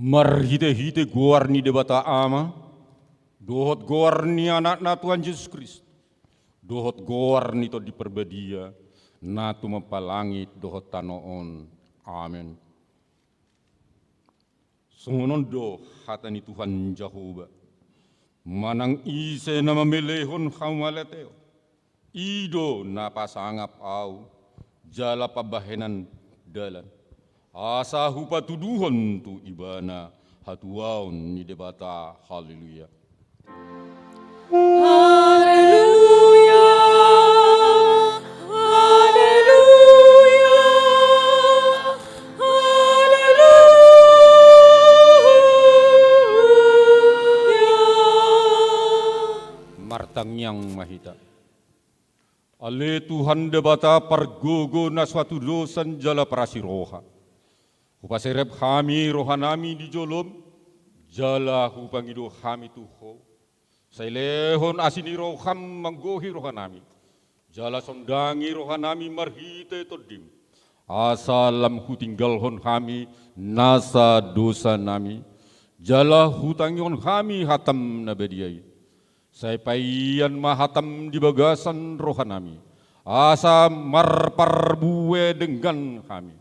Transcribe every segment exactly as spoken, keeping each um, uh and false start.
Marhite-hite goar ni Debata Ama, dohot goar ni Anakna Tuhan Jesus Kristus, dohot goar ni Tondi Parbadia, na tumompa langit dohot tano on. Amen. Songon on do hata ni Tuhan Jahowa: Manang ise na mamelehon hamauliateon, i do na pasangap Ahu jala pambahenan dalan, asa hupatuduhon tu ibana hatuaon ni Debata. Haleluya. Haleluya, haleluya, haleluya. Martangiang ma hita. Ale Tuhan Debata pargogo na so hatudosan jala parasi roha, hupaserep hami rohanami di jolom, jala hupangido hami tu Ho. Sai lehon asi ni roham manggohi rohanami, jala sondangi rohanami marhite Tondim, asa lam hutinggalhon hami nasa dosanami, jala hutangihon hami hatam na badia i. Sai paian ma hatam di bagasan rohanami, asa marparbue denggan hami.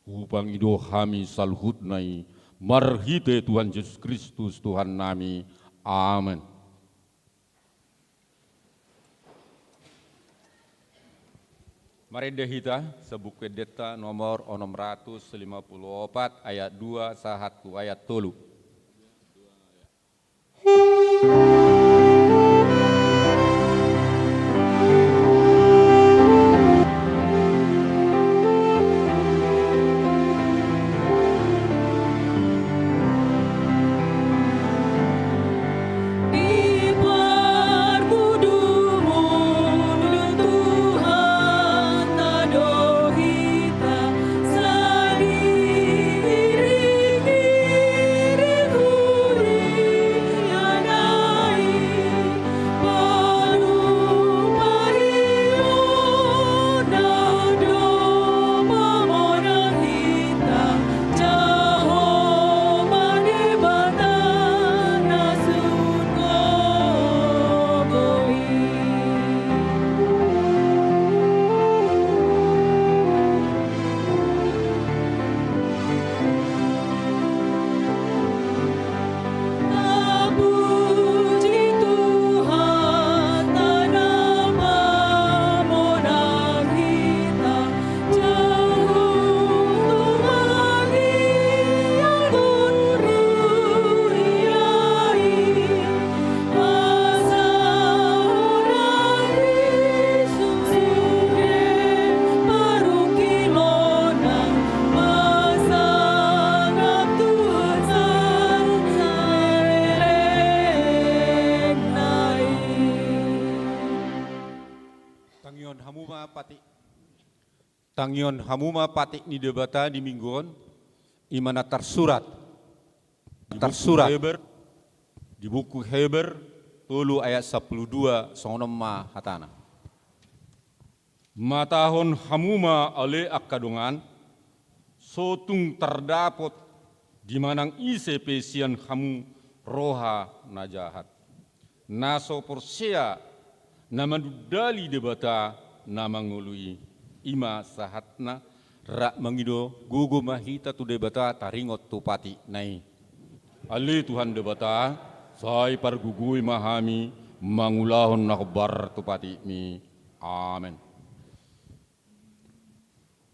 Hupangido hami saluhutna i marhite Tuhan Jesus Kristus Tuhannami. Amen. Marende hita sabuku endenta nomor onom ratus lima puluh opat, ayat dua sahat tu ayat tolu. Tangihon hamu ma patik. Tangihon hamu ma patik ni Debata di minggu on, i ma na tarsurat. Di buku Heber, di buku Heber tolu ayat sampulu dua, songon on ma hatana. Matahon hamu ma ale angka dongan, so tung tardapot di manang ise pe sian hamu roha na jahat, na so porsea na manundali Debata na mangolu i. I ma sahatna, rap mangido gogo ma hita tu Debata taringot tu patikna i. Ale Tuhan Debata, sai pargogoi ma hami mangulahon na hombar tu patikmi. Amen.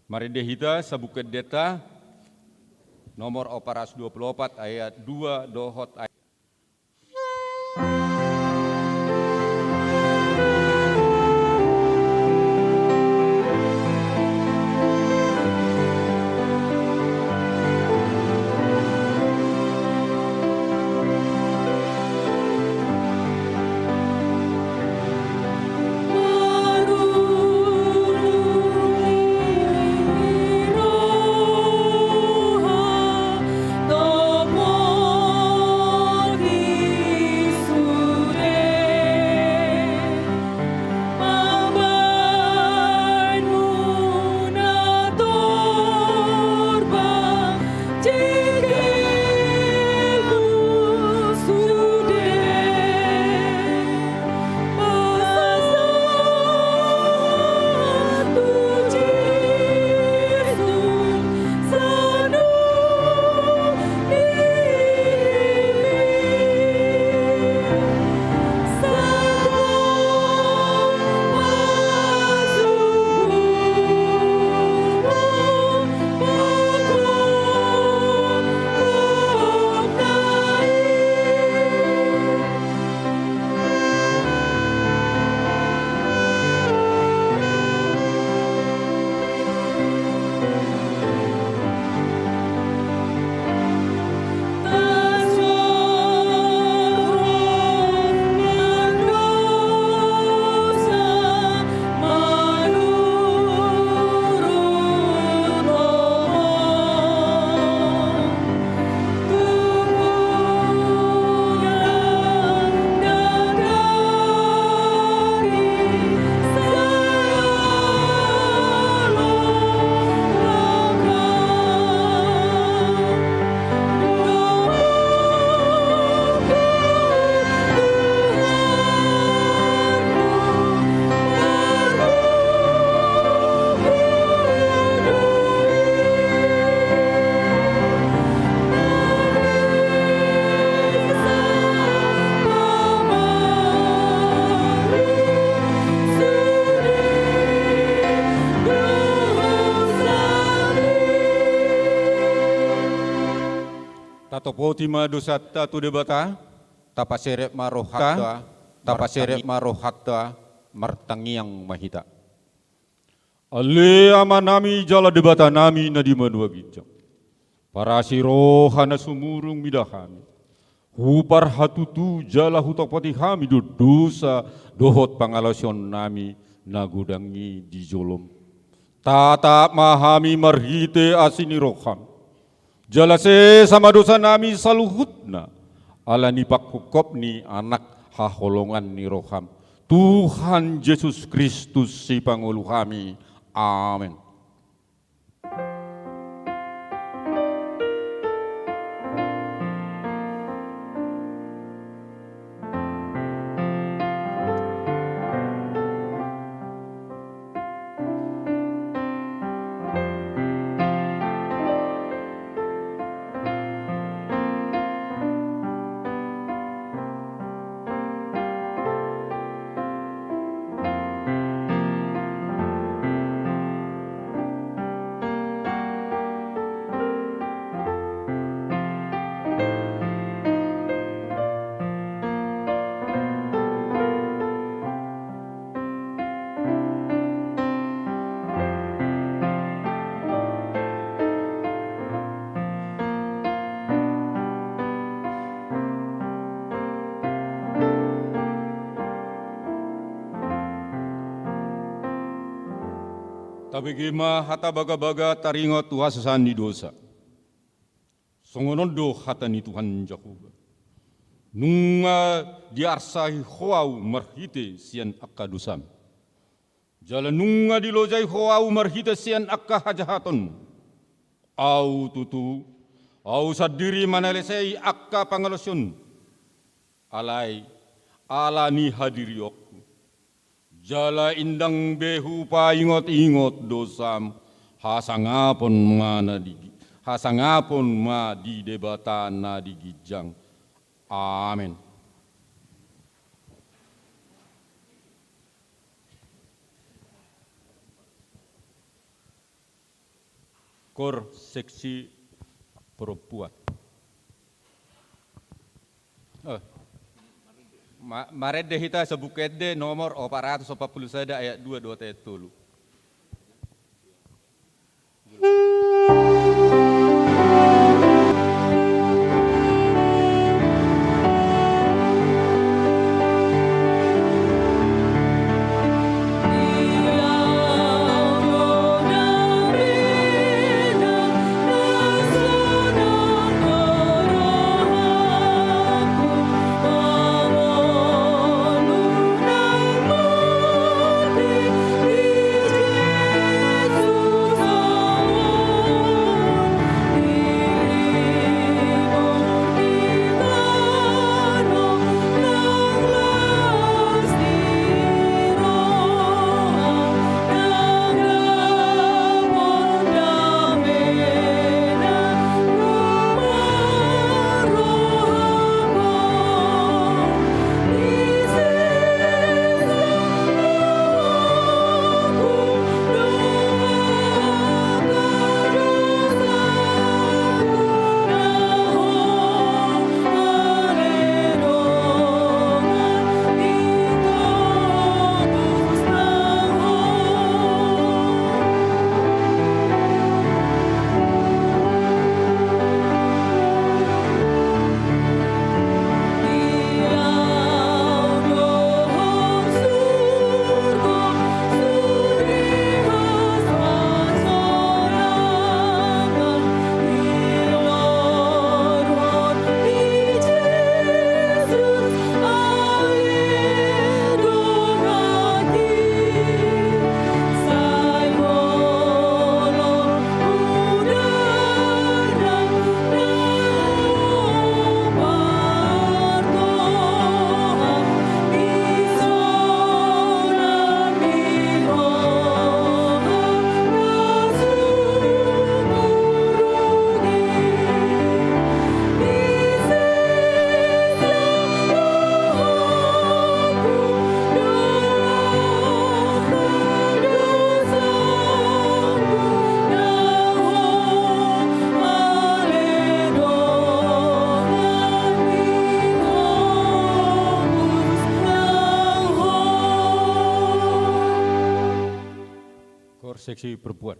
Marende hita sabuku endenta nomor opat ratus dua puluh opat ayat dua dohot ayat Topoti ma dosanta tu Debata, tapaserep ma rohanta, tapaserep ma rohanta, martangiang ma hita. Ale Amanami jala Debatanami na di banua ginjang. Parasi roha na sumurung mida hami. Huparhatutu jala hutopoti hami do dosa dohot pangalaosionnami na godang i di jolom. Tatap ma hami marhite asi ni roham. Jala sesa ma dosanami saluhutna, ala ni pangungkop ni Anak haholongan ni roham, Tuhan Jesus Kristus Sipangolu hami. Amen. Tabege ma hata bagabaga taringot tu hasesaan ni dosa. Songon on do hata ni Tuhan Jahowa: Nunga diarsai ho ahu marhite sian angka dosam, jala nunga dilojai ho ahu marhite sian angka hajahatonmu. Ahu tutu, ahu sandiri manalesei angka pangalaosionmu. Alai ala ni hadirionku, jala indang be hupaingotingot dosam, hasangapon ma na di, hasangapon ma di Debata na di ginjang. Amen. Kor seksi perempuan. Eh. Ma-, marende hita Buku Ende nomor opat ratus opat pulu sada ayat dua dohot ayat tolu. Kor seksi perempuan.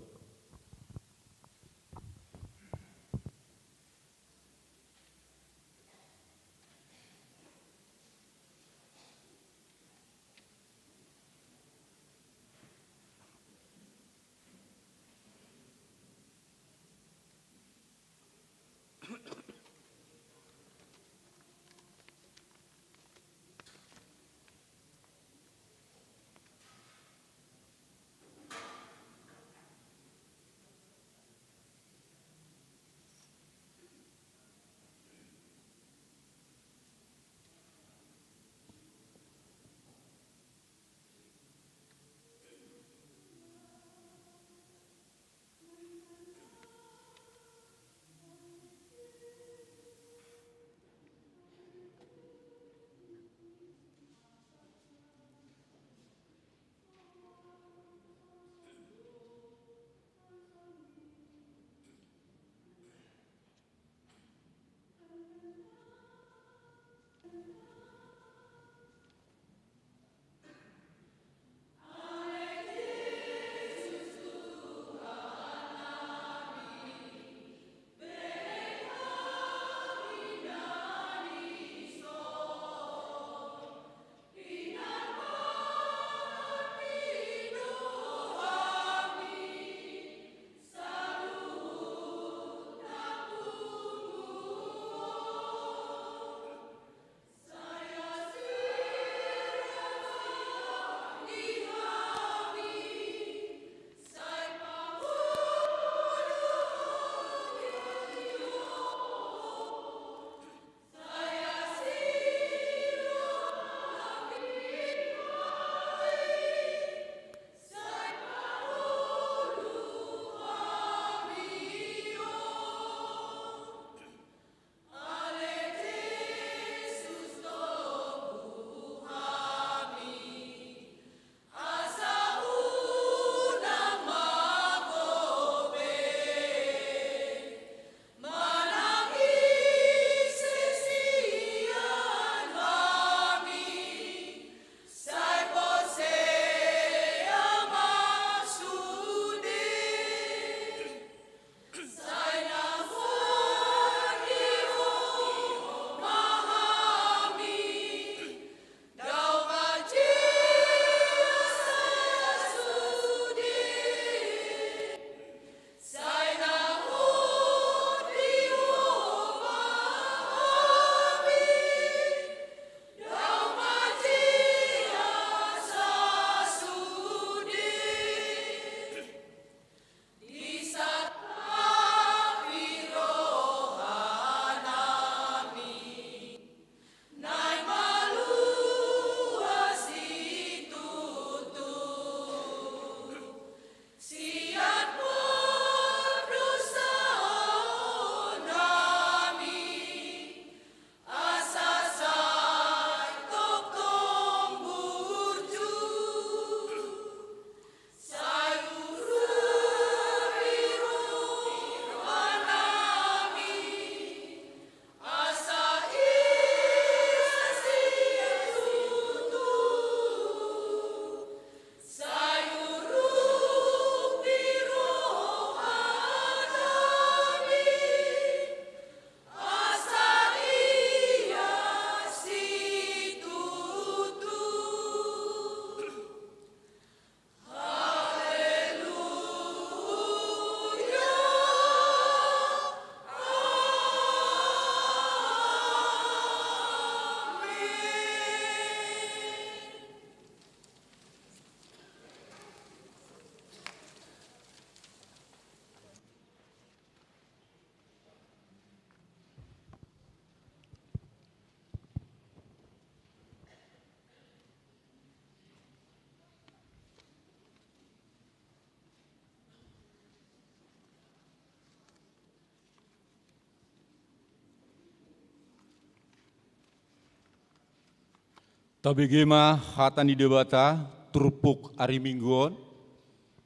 Tabege ma hata ni Debata turpuk ari Minggu on,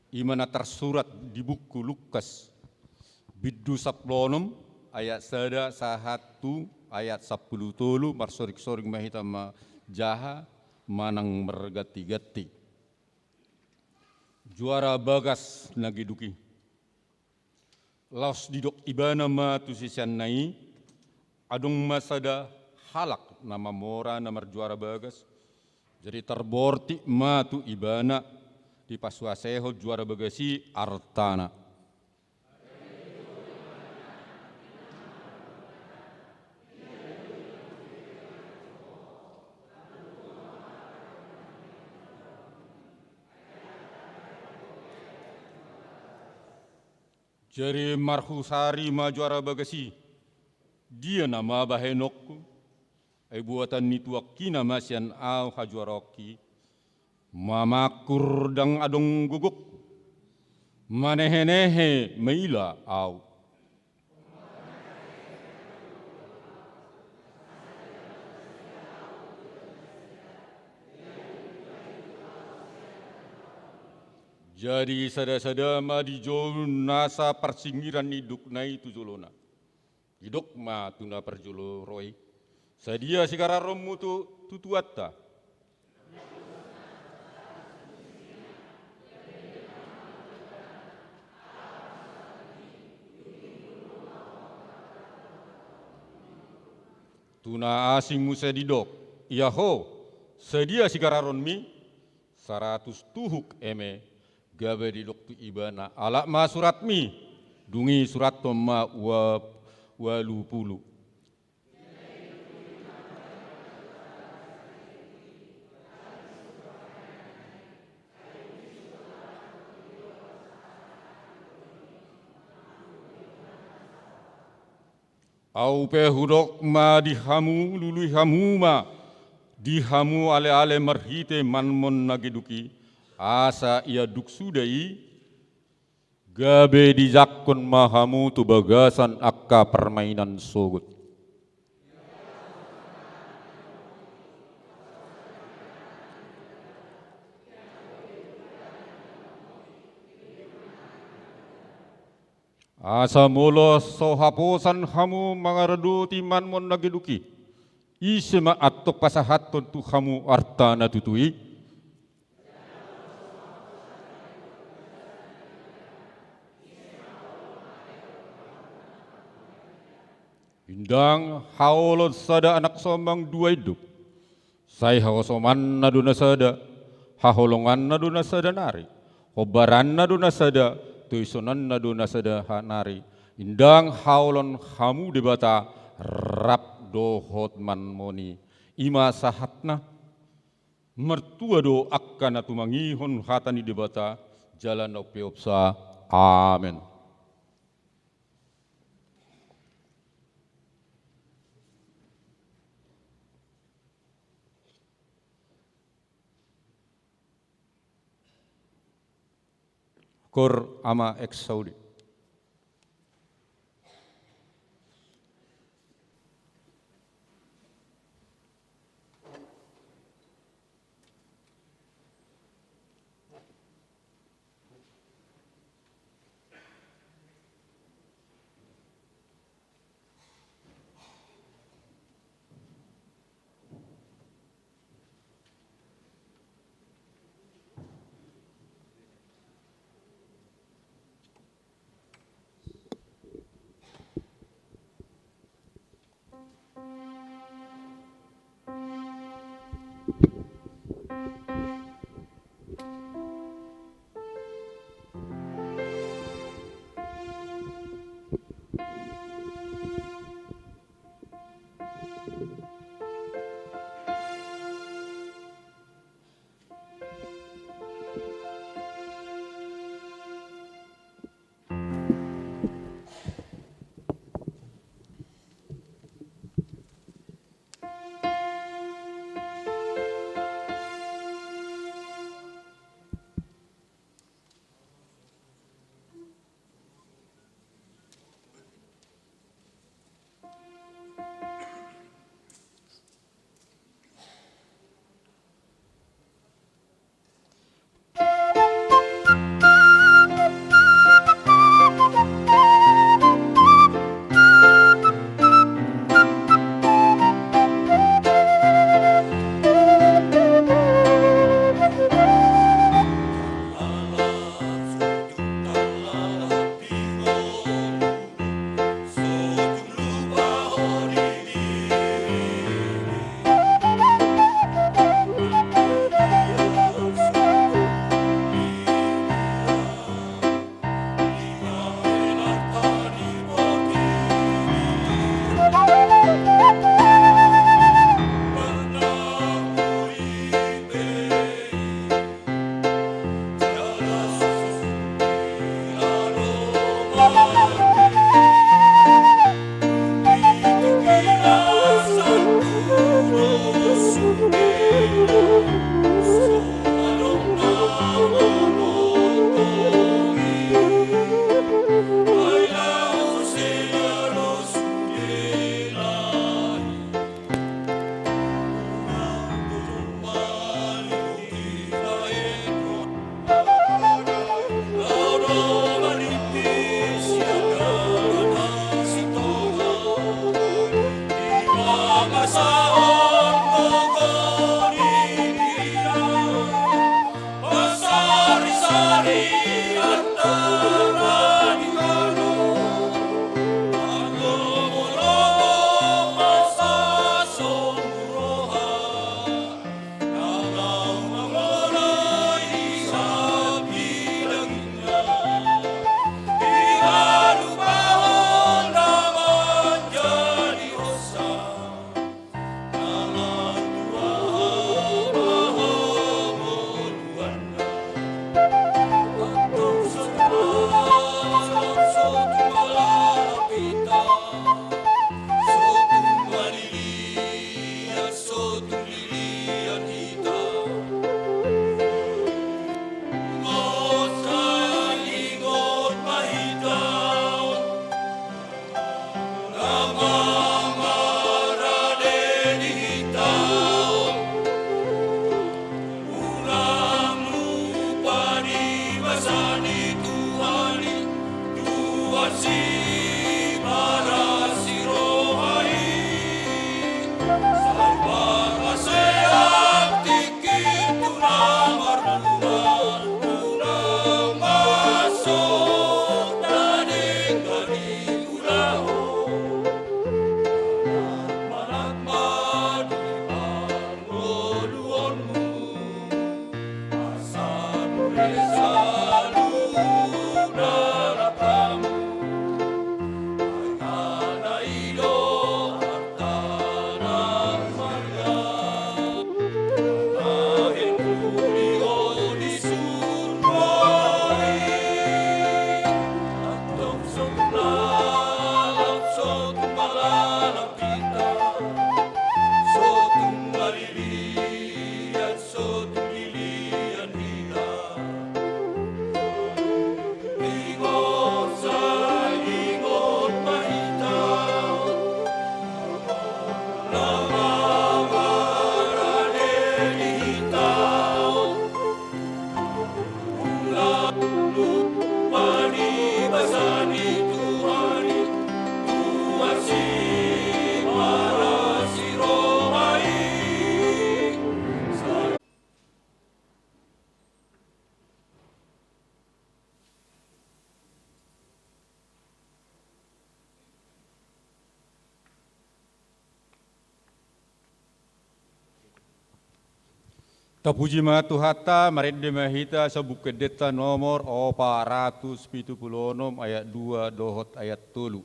i ma na tarsurat di buku Lukas, bindu sampulu onom, ayat sada sahat tu ayat sampulu tolu, marsoring-soring ma hita manjaha manang marganti-ganti. Juara Bagas na geduk i. Laos didok ibana ma tu siseanna i, adong ma sada halak na mamora na marjuara bagas. Jadi tarbortik ma tu ibana, dipasuasehon juara bagas i artana. Jadi marhusari ma juara bagas i. Dia nama bahenonku? Ai buatan ni tuangki nama sian au hajuaraonki. Mamangkur ndang adong gogok. Manehenehe maila au. Jadi sada-sada ma dijou nasa parsinggiran ni indukna i tu jolona. Didok ma tu na parjolo ro i. Sadia sigararonmu tu tuanta? Tu na asing muse didok, ia ho, sadia sigararonmi? Saratus tuhuk eme. Gabe didok tu ibana, alap ma suratmi. Dung i surathon ma ua-, ualu pulu. Au pe hudok ma di hamu, lului hamu ma di hamu ale-ale marhite manmon na geduk i, asa ia dung suda i, gabe dijangkon ma hamu tu bagasan angka parmainan sogot. Asa molo so haposan hamu mangaradoti manmon na geduk i, ise ma antong pasahathon tu hamu arta na tutu i? Ndang haolon sada anak sombang dua induk. Sai hahosomanna do na sada, haholonganna do na sada nari, hombaranna do na sada, toisonanna do na sada ha-, nari. Ndang haolon hamu Debata rap dohot manmon i. I ma sahatna. Martua do angka na tumangihon hata ni Debata, jala na umpeopsa. Amen. Cor ama exaudi. Tapuji ma Tuhanta, marende ma hita sian Buku Endenta nomor opat ratus pitu pulu onom, ayat dua dohot ayat tolu.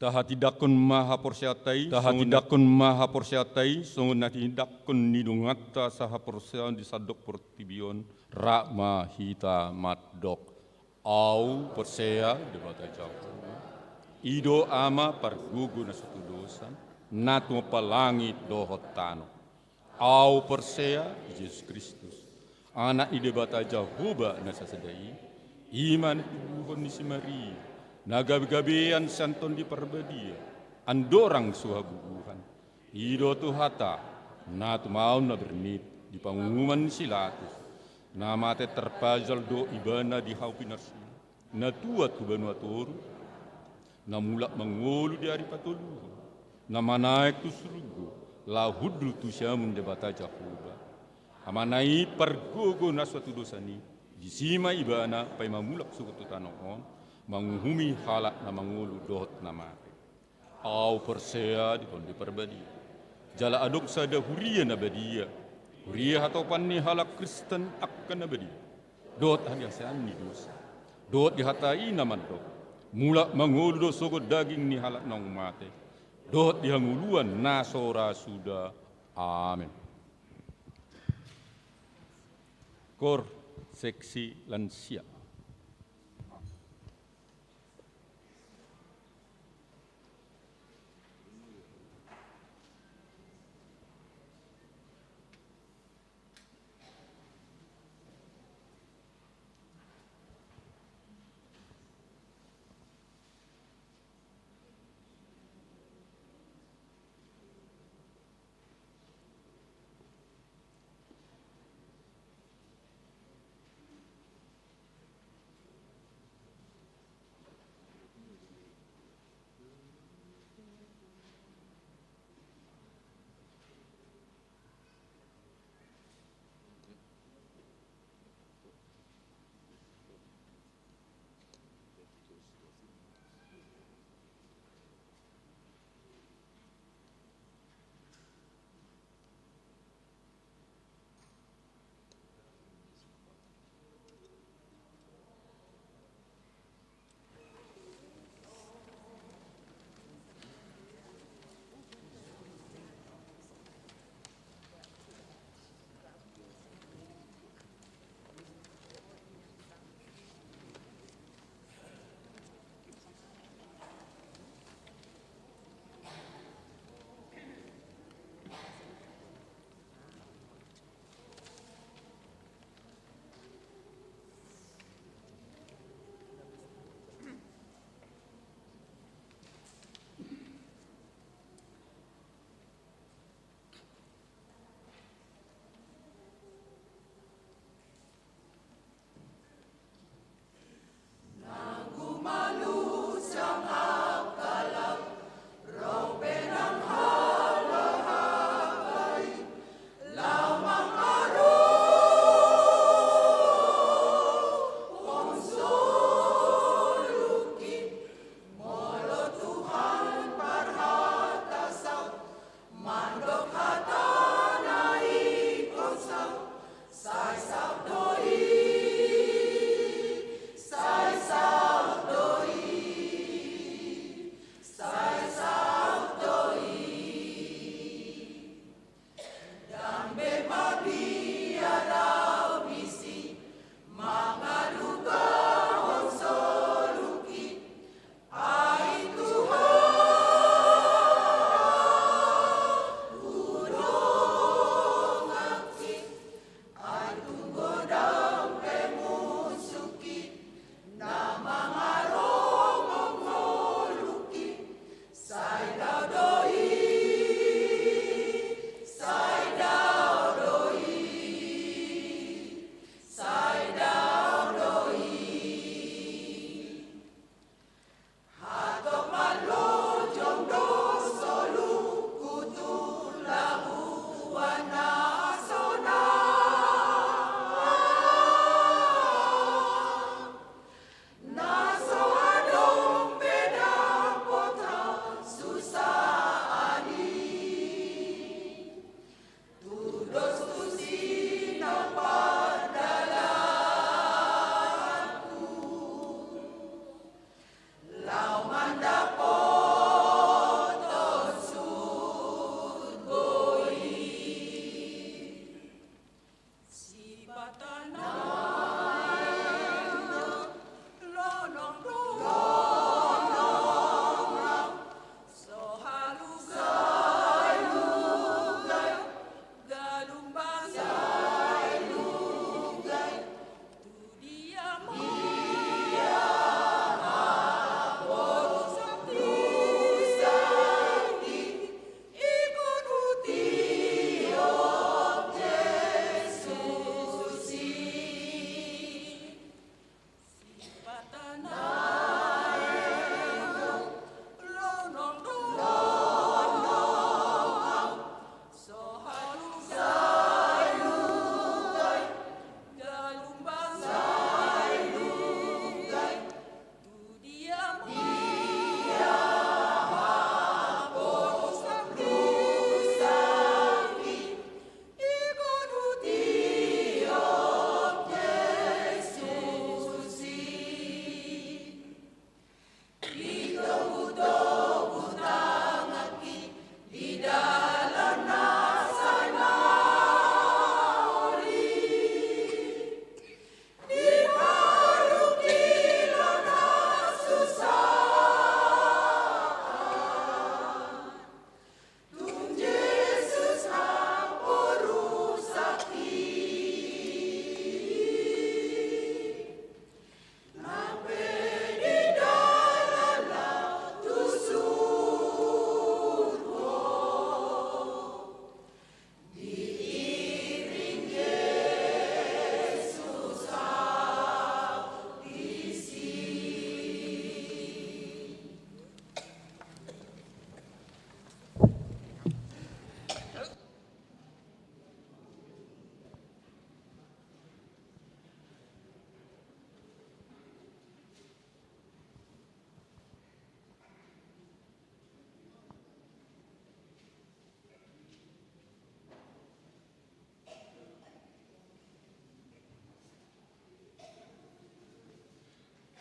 Tahatindangkon ma haporseaonta i, tahatindangkon ma haporseaonta i, songon na tinindangkon ni donganta sahaporseaon di sandok portibi on, rap ma hita mandok. Ahu porsea Debata Jahowa, i do Ama pargogo na so tudosan, na tumompa langit dohot tano. Ahu porsea di Jesus Kristus, Anak ni Debata Jahowa na sasada i, i ma na tinodohon ni si Maria, na gabegabean sian Tondi Parbadia, andorang so habubuhan. I do Tuhanta, na tumaon na bernit di pangunguman ni si Pilatus, na mate tarpajal do Ibana di hau pinarsilang, na tuat tu banua toru, na mulak mangolu di ari patoluhon, na manaek tu surgo, laho hundul tu siamun Debata Jahowa. Amana i pargogo na so tudosan i, disi ma Ibana paima mulak sogot tu tano on, manguhumi halak na mangolu dohot na mate. Ahu porsea di Tondi Parbadia. Jala adong sada huria na badia, huria hatopan ni halak Kristen angka na badia, dohot habiasaan ni dosa, dohot di hata i na mandok, mulak mangolu do sogot daging ni halak naung mate, dohot di hangoluan na so ra suda. Amen. Kor seksi lansia.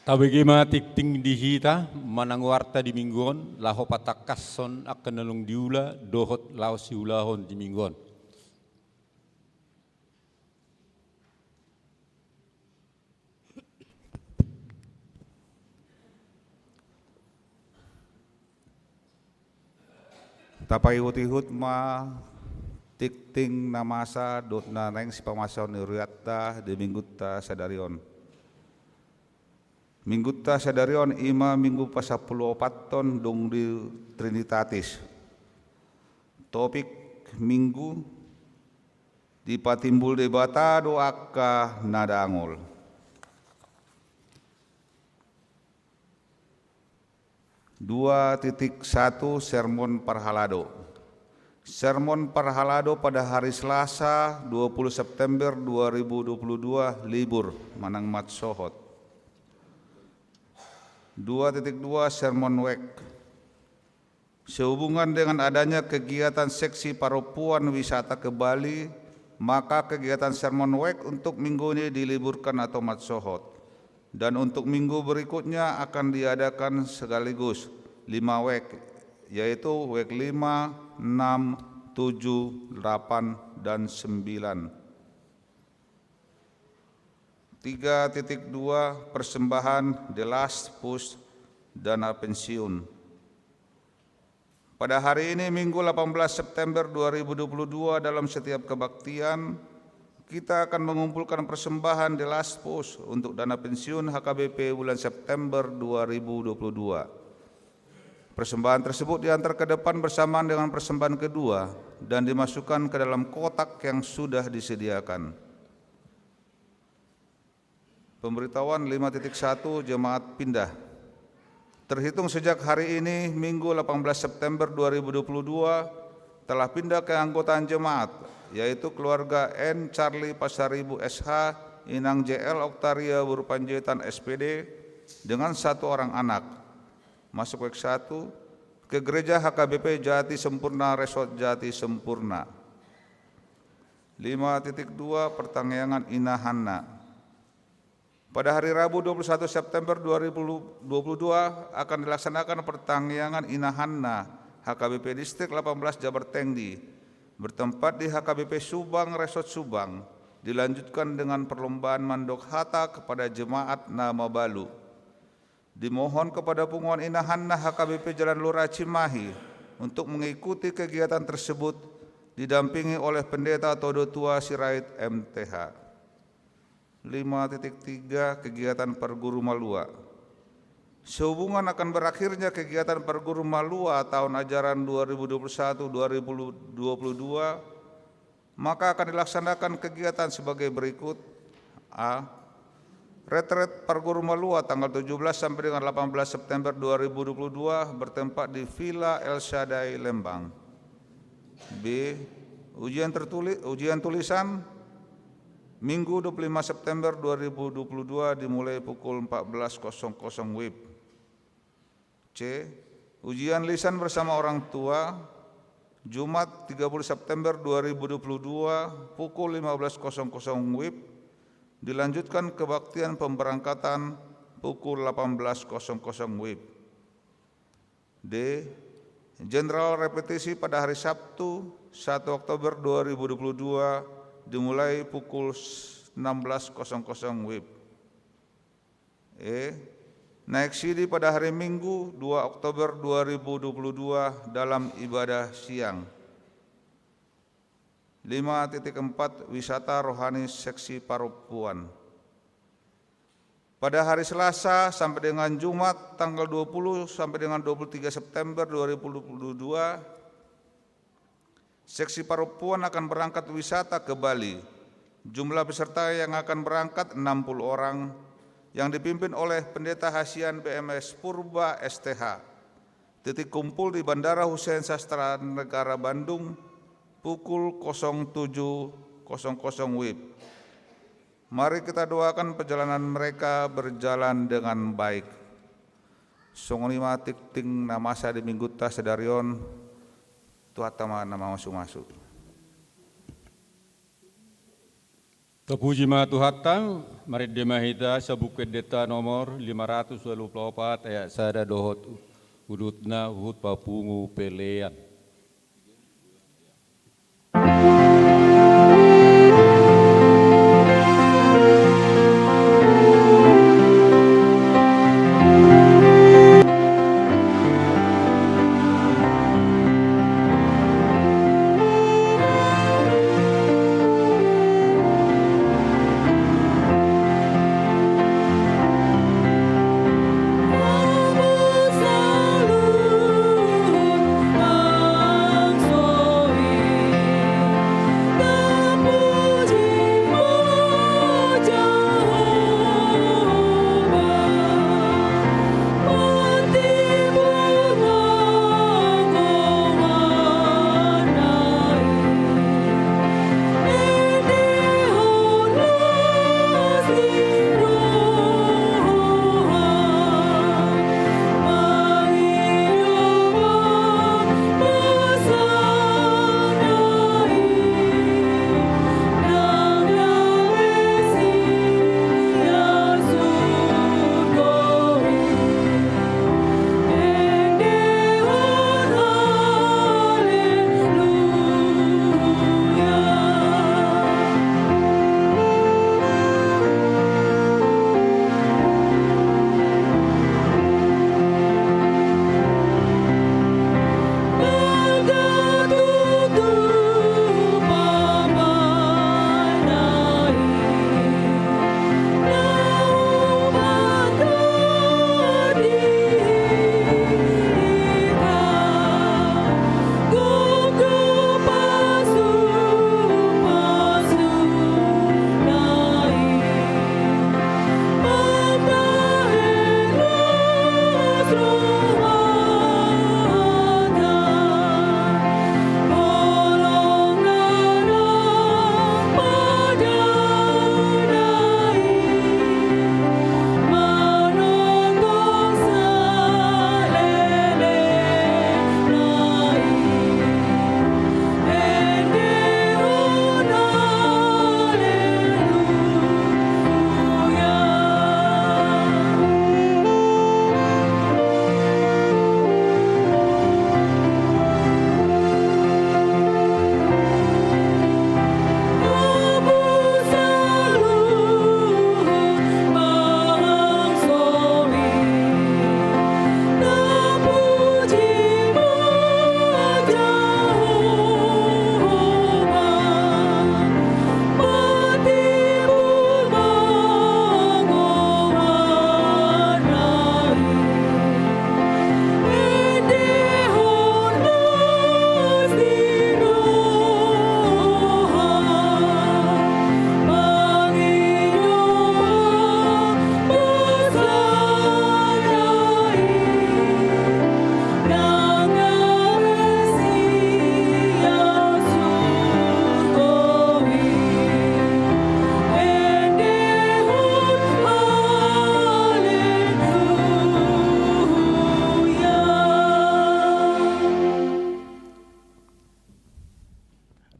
Tabege ma tingting di hita manang warta di minggu on, laho patangkashon angka na naung diula dohot laho siulahon di minggu on. Tapaihutihut ma tingting na masa dohot na naeng sipamasaon ni rohanta di minggunta sadari on. Minggunta sadari on i ma minggu pasampuluopathon dung di Trinitatis. Topik minggu: Dipatimbul Debata do angka na dangol. Dua titik satu, sermon parhalado. Sermon parhalado pada hari Selasa, dua puluh September dua ribu dua puluh dua, libur manang matsohot. Dua titik dua, sermon wijk. Sehubungan dengan adanya kegiatan seksi parompuan wisata ke Bali, maka kegiatan sermon wijk untuk minggu ini diliburkan atau matsohot. Dan untuk minggu berikutnya akan diadakan sekaligus lima wijk, yaitu wijk lima, enam, tujuh, delapan, dan sembilan. Tiga titik dua, persembahan The Last Push, dana pensiun. Pada hari ini, Minggu delapan belas September dua ribu dua puluh dua, dalam setiap kebaktian, kita akan mengumpulkan persembahan The Last Push untuk dana pensiun H K B P bulan September dua ribu dua puluh dua. Persembahan tersebut diantar ke depan bersamaan dengan persembahan kedua dan dimasukkan ke dalam kotak yang sudah disediakan. Pemberitahuan lima titik satu, jemaat pindah. Terhitung sejak hari ini, Minggu delapan belas September dua ribu dua puluh dua, telah pindah keanggotaan jemaat, yaitu keluarga N Charlie Pasaribu S H, Inang J L Oktaria Boru Panjaitan S P D, dengan satu orang anak. Masuk wijk satu, ke Gereja H K B P Jati Sempurna, Resort Jati Sempurna. Lima titik dua, pertangiangan Ina Hanna. Pada hari Rabu, dua puluh satu September dua ribu dua puluh dua, akan dilaksanakan pertangiangan Ina Hanna, H K B P Distrik delapan belas Jabar Tengdi, bertempat di H K B P Subang, Resort Subang, dilanjutkan dengan perlombaan mandok hata kepada jemaat na mabalu. Dimohon kepada punguan Ina Hanna H K B P Jalan Lura Cimahi untuk mengikuti kegiatan tersebut, didampingi oleh Pendeta Todo Tua Sirait M T H. Lima titik tiga, kegiatan parguru malua. Sehubungan akan berakhirnya kegiatan parguru malua tahun ajaran dua ribu dua puluh satu dua ribu dua puluh dua, maka akan dilaksanakan kegiatan sebagai berikut. A. Retret parguru malua tanggal tujuh belas sampai dengan delapan belas September dua ribu dua puluh dua, bertempat di Villa El Shaddai, Lembang. B. Ujian tertuli-, ujian tulisan, Minggu dua puluh lima September dua ribu dua puluh dua, dimulai pukul empat belas kosong kosong W I B. C. Ujian lisan bersama orang tua, Jumat tiga puluh September dua ribu dua puluh dua, pukul lima belas kosong kosong W I B, dilanjutkan kebaktian pemberangkatan pukul delapan belas kosong kosong W I B. D. General repetisi pada hari Sabtu, satu Oktober dua ribu dua puluh dua, dimulai pukul enam belas kosong kosong W I B. E. Naik sidi pada hari Minggu, dua Oktober dua ribu dua puluh dua, dalam ibadah siang. Lima titik empat, wisata rohani seksi parompuan. Pada hari Selasa sampai dengan Jumat, tanggal dua puluh sampai dengan dua puluh tiga September dua ribu dua puluh dua, seksi parompuan akan berangkat wisata ke Bali. Jumlah peserta yang akan berangkat enam puluh orang, yang dipimpin oleh Pendeta Hasian B M S Purba S T H. Titik kumpul di Bandara Hussein Sastra Negara Bandung pukul kosong tujuh kosong kosong W I B. Mari kita doakan perjalanan mereka berjalan dengan baik. Songon i ma tingting na masa di minggunta sadari on. Tuhanta ma na mamasumasu. Tapuji ma Tuhanta, marende ma hita sa Buku Endenta nomor lima ratus ualu pulu opat ayat sada dohot udutna huhut papungu pelean.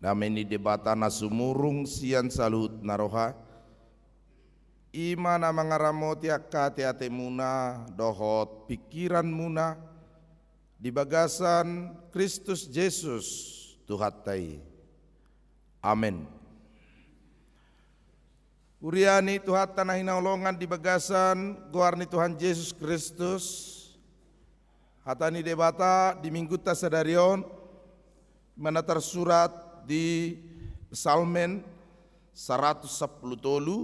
Dame ni Debata na sumurung sian saluhut na roha, i ma na mangaramoti angka ateatemuna dohot pingkiranmuna di bagasan Kristus Jesus Tuhanta i. Amen. Huria ni Tuhanta na hinaholongan di bagasan goar ni Tuhan Jesus Kristus, hata ni Debata di Minggunta sadari on, i ma na tarsurat di Psalmen saratus sampulu tolu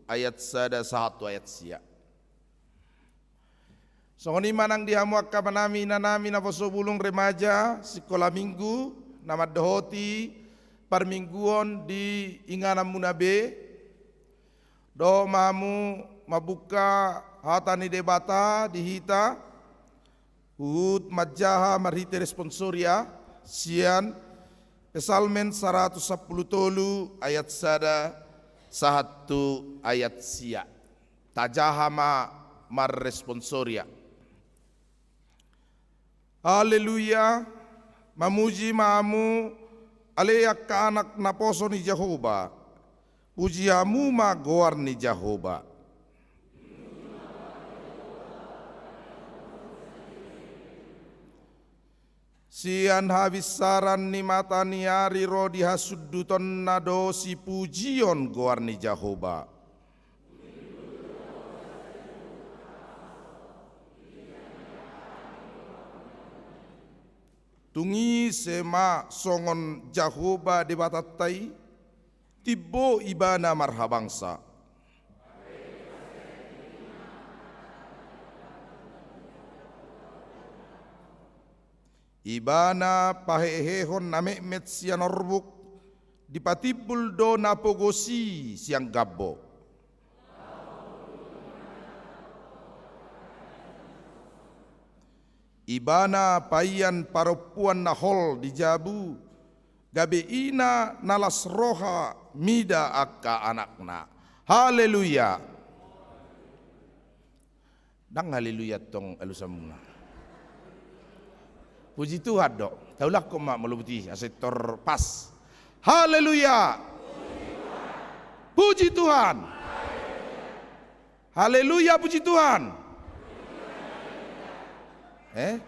ayat sada sahat tu ayat sia. Songon i ma nang di hamu angka amanami, inanami, naposo bulung, remaja, sikola minggu, na mandohoti parmingguon di ingananmuna be, dohot ma hamu mambuka hata ni Debata di hita, huhut manjaha marhite responsoria sian Psalmen saratus sampulu tolu ayat sada sahat tu ayat sia. Tajaha ma marresponsoria. Haleluya, mamuji ma hamu ale angka anak naposo ni Jahowa. Puji hamu ma goar ni Jahowa. Sian habinsaran ni mata ni ari ro di hasundutonna do sipujion goar ni Jahowa. Tung ise ma songon Jahowa Debatanta i, timbo Ibana marhabangsa. Ibana pahehehon na metmet sian orbuk, dipatimbul do na pogos i sian gambo. Ibana paian parompuan na hol di jabu, gabe ina na las roha mida angka anakna. Haleluya. Ndang haleluya tong alusanmuna. Puji Tuhan do. Taulakkon ma molo boti asa tor pas. Haleluya. Puji Tuhan. Haleluya, puji Tuhan. Eh?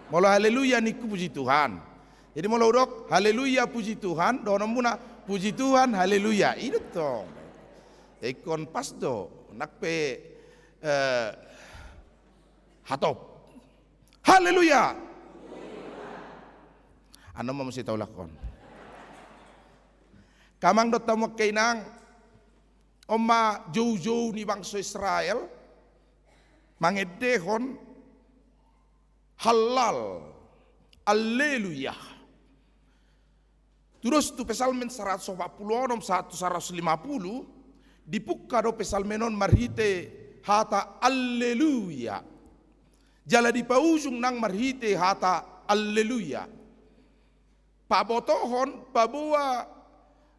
Molo haleluya ningku puji Tuhan. Jadi molo hudok haleluya puji Tuhan, dohononmuna puji Tuhan haleluya. I do tong. Ingkon pas do. Nang pe eh, hatop. Haleluya. Annon ma muse taulakkon. Angka amang dohot hamu angka inang, on ma joujou ni bangso Israel mangendehon hallal, alleluya. Tudos tu Psalmen saratus opat pulu onom sahat tu saratus lima pulu, dipungka do Psalmen on marhite hata alleluya. Jala dipaujung nang marhite hata alleluya. Pabotohon, paboa,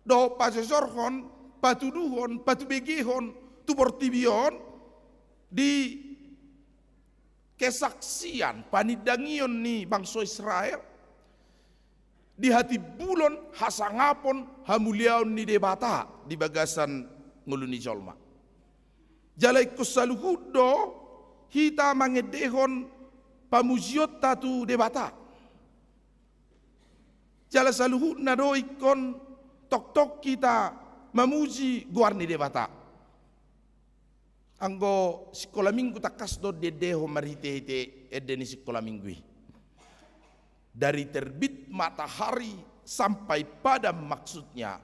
dohot pajojorhon, patuduhon, patubegehon tu portibi on di kesaksian panindangion ni bangso Israel di hatimbulon hasangapon hamuliaon ni Debata di bagasan ngolu ni jolma. Jala ingkon saluhut do hita mangendehon pamujionta tu Debata. Jala saluhutna do ingkon tongtong hita mamuji goar ni Debata. Anggo sikola minggu tangkas do diendehon marhitehite ende ni sikola minggu i. Dari terbit matahari sampai padam maksudnya.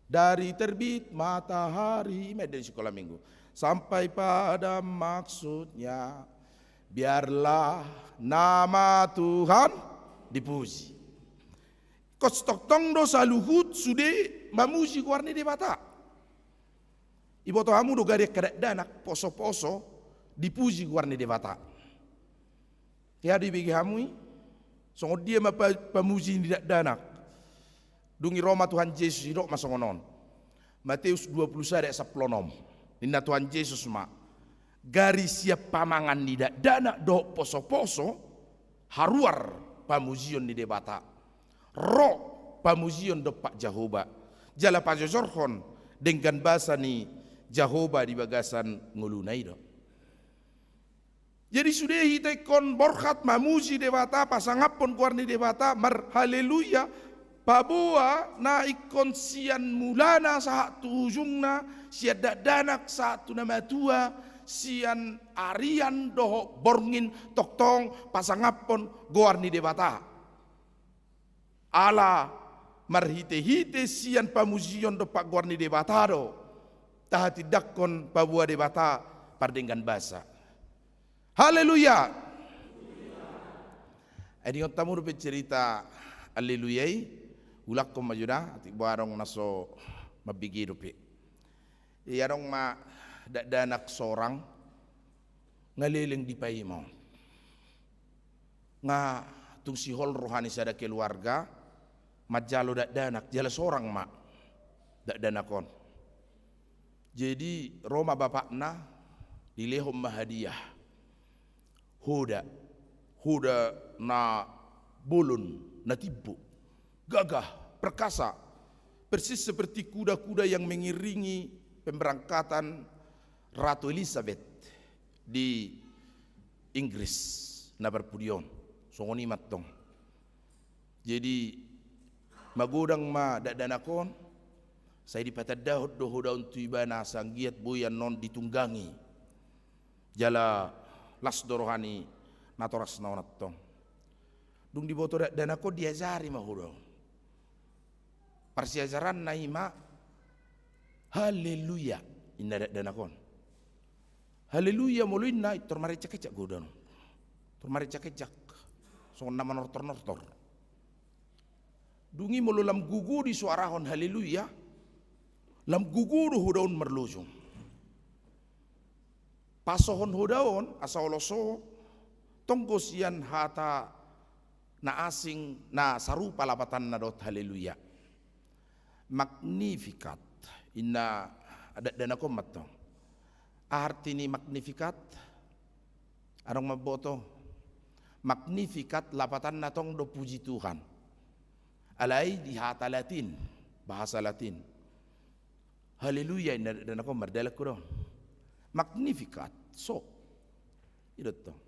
Dari terbit matahari, i ma ende ni sikola minggu. Sampai padam maksudnya. Biarlah nama Tuhan dipuji. Ingkon tongtong do saluhut sude mamuji goar ni Debata. Iboto hamu do gari angka dakdanak posoposo dipuji goar ni Debata. Ia do ibege hamu i, songon dia ma pa-, pamuji ni dakdanak. Dung i ro ma Tuhan Jesus, didok ma songon on. Mateus dua pulu sada ayat sampulu onom. Ninna Tuhan Jesus ma, gari sian pamangan ni dakdanak dohot posoposo, haruar pamujion ni Debata. Ro pamujion dompak Jahowa. Jala pajojorhon denggan basa ni Jahowa di bagasan ngoluna i do. Jadi sude hita ingkon borhat mamuji Debata, pasangaphon goar ni Debata, marhaleluya, paboa na ingkon sian mulana sahat tu ujungna, sian dakdanak sahat tu na matua, sian arian dohot borngin tongtong pasangaphon goar ni Debata. Ala marhitehite sian pamujion dompak goar ni Debata do tahatindangkon paboa Debata pardenggan basa. Haleluya. Ai diingot hamu dope cerita haleluya i, ulakkon ma jo da, atik boha adong na so mambege dope. Ia adong ma dakdanak sorang, nga leleng dipaima on. Nga tung sihol roha ni sada keluarga manjalo dakdanak, jala sorang ma dakdanak on. Jadi ro ma bapakna, dilehon ma hadiah. Hoda, hoda na bolon, na timbo, gagah, perkasa. Persis seperti kuda-kuda yang mengiringi pemberangkatan Ratu Elizabeth di Inggris na parpudi on. Songon i ma antong. Jadi, magodang ma dakdanak on, sai dipatandahon do hoda on tu ibana asa anggiat boi annon ditunggangi. Jala las do roha ni natorasna on antong. Dung diboto dakdanak on diajari ma hoda on. Parsiajaranna i ma, "Haleluya," inna dakdanak on. "Haleluya," molo inna, i tor marenjak-enjak godang. Tor marenjak-enjak. Songon na manortor-nortor. Dung i molo lam gogo disoarahon haleluya, lam gogo do hoda on marlojong. Pasohon hoda on, asa olo so tonggo sian hata na asing, na sarupa lapatanna dohot haleluya. Magnificat, inna dakdanak on ma antong. Aha arti ni Magnificat? Adong mamboto. Magnificat lapatanna tong do puji Tuhan. Alai di hata Latin, bahasa Latin. Haleluya, inna dakdanak on, mardalan huda on. Magnificat, so. I do antong.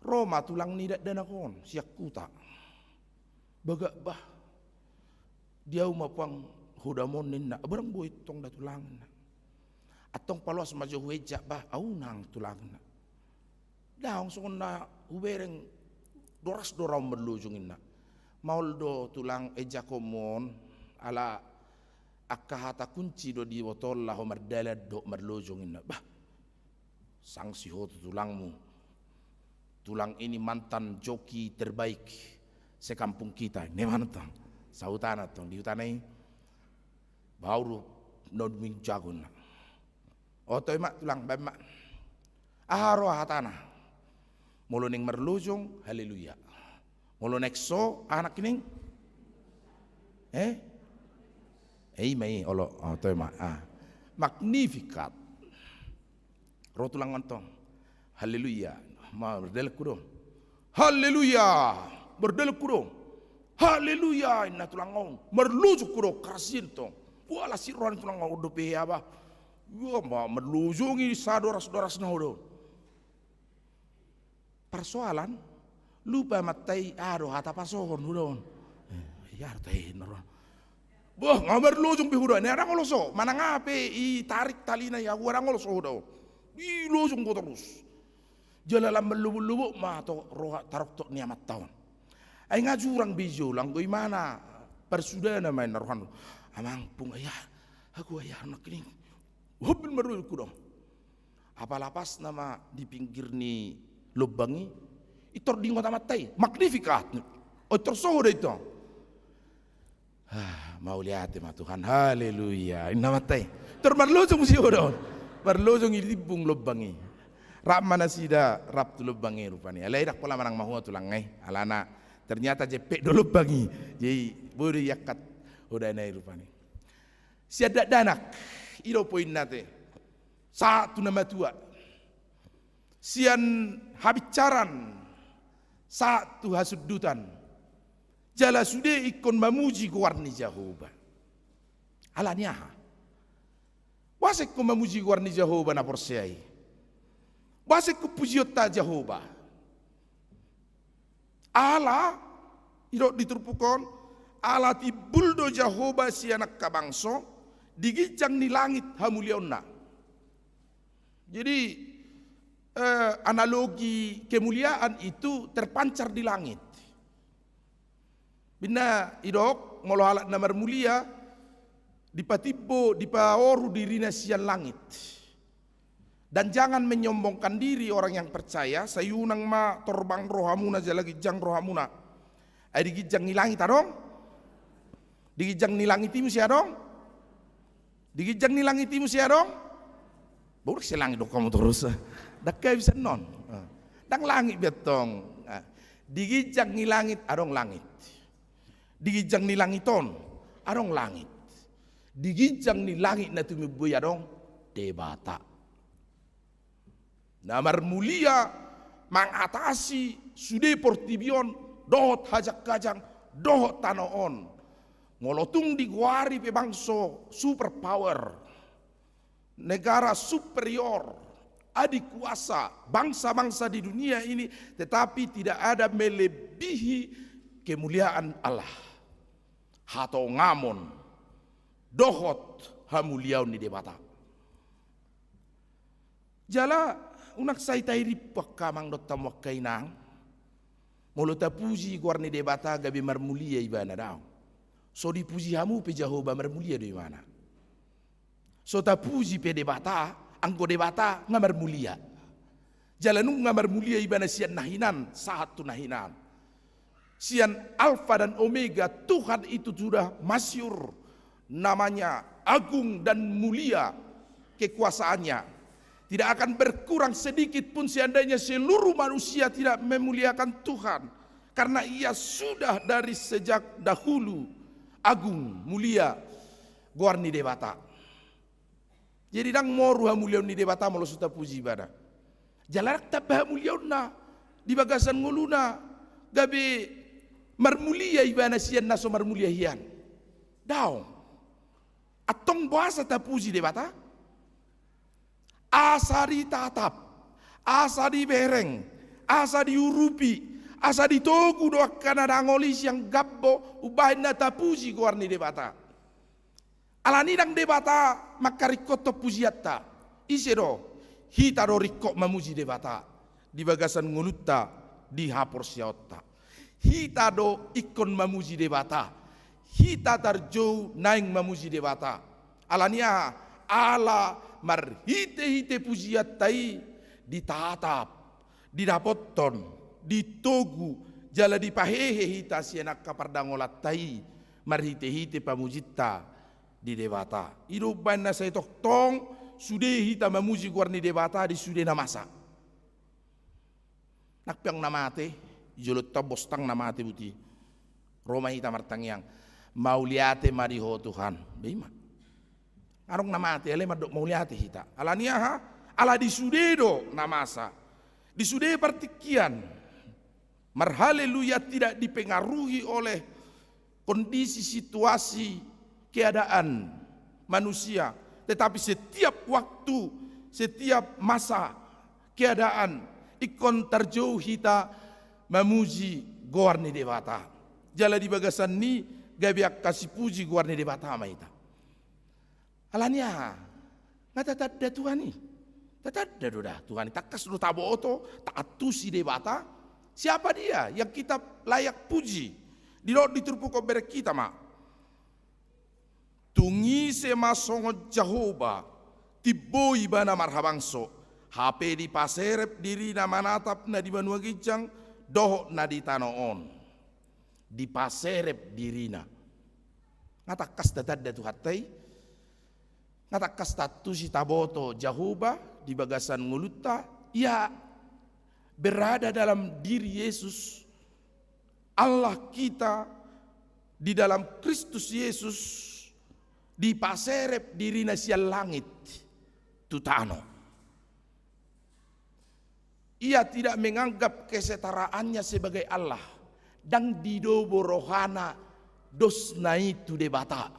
Ro ma tulang ni dakdanak on sian huta. Bagak bah. Di ahu ma puang hodam on, ninna. Barang boi tong da tulang, ninna. Antong paloas ma jo huenjak bah, ahu nang tulang, ninna. Daong songon na hubereng, doras do raon marlojong, ninna. Maol do tulang enjakon on, ala angka hata kunci do diboto laho mardalan dohot marlojong, ninna. Bah, sangsi ho tu tulangmu. Tulang ini mantan joki terbaik sekampung kita. Ninna ma antong. Sahutana antong di hutana i. Bah, ahu do na dung i jago, ninna. O, toe ma tulang, baen ma. Aha roha hatana? Molo naeng marlojong, haleluya. Molo naeng so, aha nangkining? Eh? Eh, i ma i, olo, o, toe ma. Ah. Magnificat. Ro tulang on antong. Haleluya. Mardalan huda on. Haleluya. Mardalan huda on. Haleluya, inna tulang on. Marlojong huda on, karasian antong. Wah, las roha ni tulang on dope hea bah. Wah, ma-, marlojong i sadoras-dorasna hoda on. Parsoalan, lupa ma antong i aha do hata pasohon hoda on. Eh, ia do tahe na roha. Bah, nga marlojong be hoda on, ndang olo so, manang aha pe itarik talina i, ahu ndang olo so hoda on. Dilojong ho torus. Jala lam marlobot-lobot ma antong roha taroktok ni amanta on. Ai nga jurang be i jo, anggo imana parsudana ma, inna rohana. Amang, pung, ai aha, ahu ai aha nangkining. Hobil marlojong huda on. Apala pas nama di pinggir ni lombang i, i tor diingot amanta i, Magnificat. O, i tor so hoda i tong. Ah, mauliate ma Tuhan, haleluya. Inna amanta i. Tor marlojong muse hoda on. Marlojong i di timbung lombang i. Rap ma nasida, rap tu lombang i rupani. Alai ndang pola manang mahua tulang i. Alana ternyata jempek do lombang i. Jadi boi do iangkat hodana i rupani. Sian dakdanak, i do poinna te. Sahat tu na matua. Sian habinsaran, sahat tu hasundutan. Jala sude ingkon mamuji goar ni Jahowa. Ala ni aha? Boasa ingkon mamuji goar ni Jahowa na porsea i? Boasa ingkon pujionta Jahowa? Ala, didok di turpuk on, ala timbul do Jahowa sian angka bangso, di ginjang ni langit hamuliaonna. Jadi, eh, analogi kemuliaan itu terpancar di langit. Binna didok, molo halak na marmulia, dipatimbo, dipaoru dirina sian langit. Dan jangan menyombongkan diri orang yang percaya, sai unang ma torbang rohamuna jala ginjang rohamuna. Ai di ginjang ni langit adong? Di ginjang ni langit i muse adong? Di ginjang ni langit i muse adong? Boru se langit do hamu torus. Ndang bisa non. Ndang langit be antong. Di ginjang ni langit adong langit. Di ginjang ni langit on adong langit. Di ginjang ni langit na tumimbo i adong Debata. Na marmulia mangatasi sude portibi on, dohot hajang-hajang, dohot tano on. Molo tung digoari pe bangso superpower, negara superior, adikuasa, bangsa-bangsa di dunia ini, tetapi tidak ada melebihi kemuliaan Allah. Hatongamon dohot hamuliaon ni Debata. Jala unang sai tairimpang angka amang dohot hamu angka inang, molo tapuji goar ni Debata gabe marmulia ibana, daong. So dipuji hamu pe Jahowa, marmulia do ibana. So tapuji pe Debata, anggo Debata nga marmulia. Jala nunga marmulia ibana sian na hinan sahat tu na hinan. Sian Alfa dan Omega, Tuhan itu sudah masyhur namanya, agung dan mulia kekuasaannya. Tidak akan berkurang sedikit pun seandainya seluruh manusia tidak memuliakan Tuhan, karena ia sudah dari sejak dahulu agung, mulia goar ni Debata. Jadi ndang moru hamuliaon ni Debata molo so tapuji ibana. Jala ndang tamba hamuliaonna di bagasan ngoluna gabe marmulia ibana sian na so marmulia hian. Daong. Antong boasa tapuji Debata? Asa ditatap, asa dibereng, asa diurupi, asa ditogu do angka na dangol i sian gambo umbahen na tapuji goar ni Debata. Alani ndang Debata mangkaringkothon pujianta. Ise do? Hita do ringkot mamuji Debata di bagasan ngolunta, di haporseaonta. Hita do ingkon mamuji Debata. Hita tarjou naeng mamuji Debata. Alani aha? Ala marhitehite pujianta i ditatap, didapothon, ditogu, jala dipahehe hita sian angka pardangolanta i marhitehite pamujianta di Debata. I do umbahen na sai tongtong sude hita mamuji goar ni Debata di sude na masa. Nang pe adong na mate, di joloanta on bostang na mate, buti. Ro ma hita martangiang, mauliate ma di Ho Tuhan. Be i ma. Adong na mate, alai mandok mauliate hita. Alani aha? Ala di sude do na masa. Di sude partingkian. Marhaleluya tidak dipengaruhi oleh kondisi, situasi, keadaan manusia. Tetapi setiap waktu, setiap masa, keadaan, ingkon tarjou hita mamuji goar ni Debata. Jala di bagasan ni gabe angka sipuji goar ni Debata ma hita. Alani aha? Nga tatanda Tuhan i. Tatanda do da Tuhan i. Tangkas do taboto, taantusi Debata. Siapa Dia yang kita layak puji? Didok di turpuk on, bereng hita ma. Tung ise ma songon Jahowa, timbo ibana marhabangso, hape dipaserep dirina manatap na di banua ginjang dohot na di tano on. Dipaserep dirina. Nga tangkas tatanda Tuhanta i. Nga tangkas taantusi, taboto Jahowa di bagasan ngolunta. Ia berada dalam diri Yesus. Allah kita di dalam Kristus Yesus, dipaserep dirina sian langit tu tano. Ia tidak menganggap kesetaraannya sebagai Allah. Ndang didobo rohana dosna i tu Debata.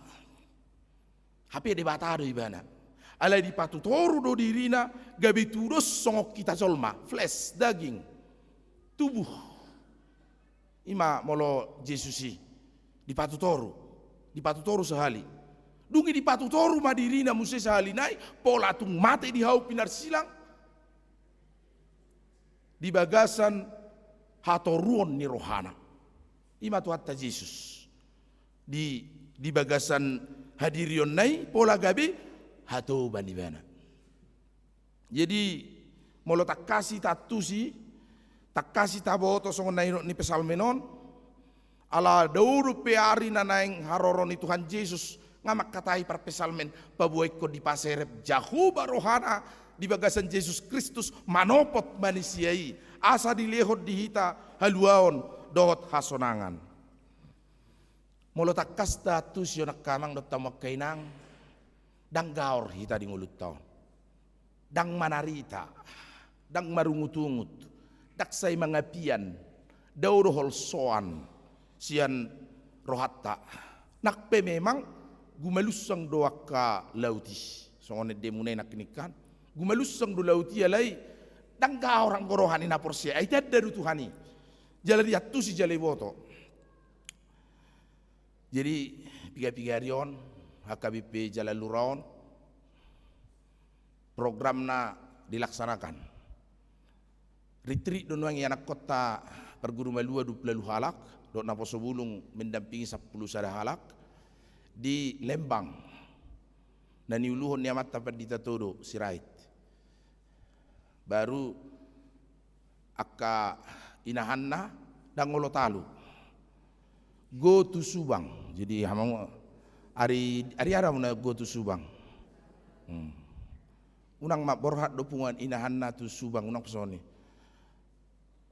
Hape Debata do ibana. Alai dipatutoru do dirina gabe tudos songon hita jolma, flesh, daging, tubuh. I ma molo Jesus i dipatutoru, dipatutoru sahali. Dung i dipatutoru ma dirina muse sahali nai, pola tung mate di hau pinarsilang. Di bagasan hatoruon ni rohana. I ma Tuhanta Jesus. Di, di bagasan hadirionna i pola gabe hatoban ibana. Jadi, molo tangkas i taantusi, tangkas i taboto songon na nidok ni psalmen on, ala dao dope ari na naeng haroro ni Tuhan Jesus, nga mangkatai parpsalmen, paboa ingkon dipaserep Jahowa rohana di bagasan Jesus Kristus, manopot manisia i, asa dilehon di hita haluaon dohot hasonangan. Molo tangkas taantusi on angka amang dohot hamu angka inang, ndang gaor hita di ngolunta on. Ndang manarita, ndang marungutungut, ndang sai mangapian, dao do holsoan sian rohanta. Nang pe memang gumalunsang do angka laut i. Songon endemuna i nangkining kan. Gumalunsang do laut i alai ndang gaor anggo roha ni na porsea. Ai tanda do Tuhan i. Jala diantusi jala diboto. Jadi piga-piga ari on H K B P Jala Lura on programna dilaksanakan. Ritrik do nuaeng ianakhonta parguru malua dua pulu ualu halak, dohot naposo bulung mendampingi sampulu sada halak di Lembang. Na niuluhon ni amanta Pandita Todo Sirait. Baru angka inahanna ndang olo talu. Go to Subang. Jadi hamu ari, ari aha muna go to Subang. Hmm. Unang ma borhat do punguan inahanna tu Subang, unang pe songon i.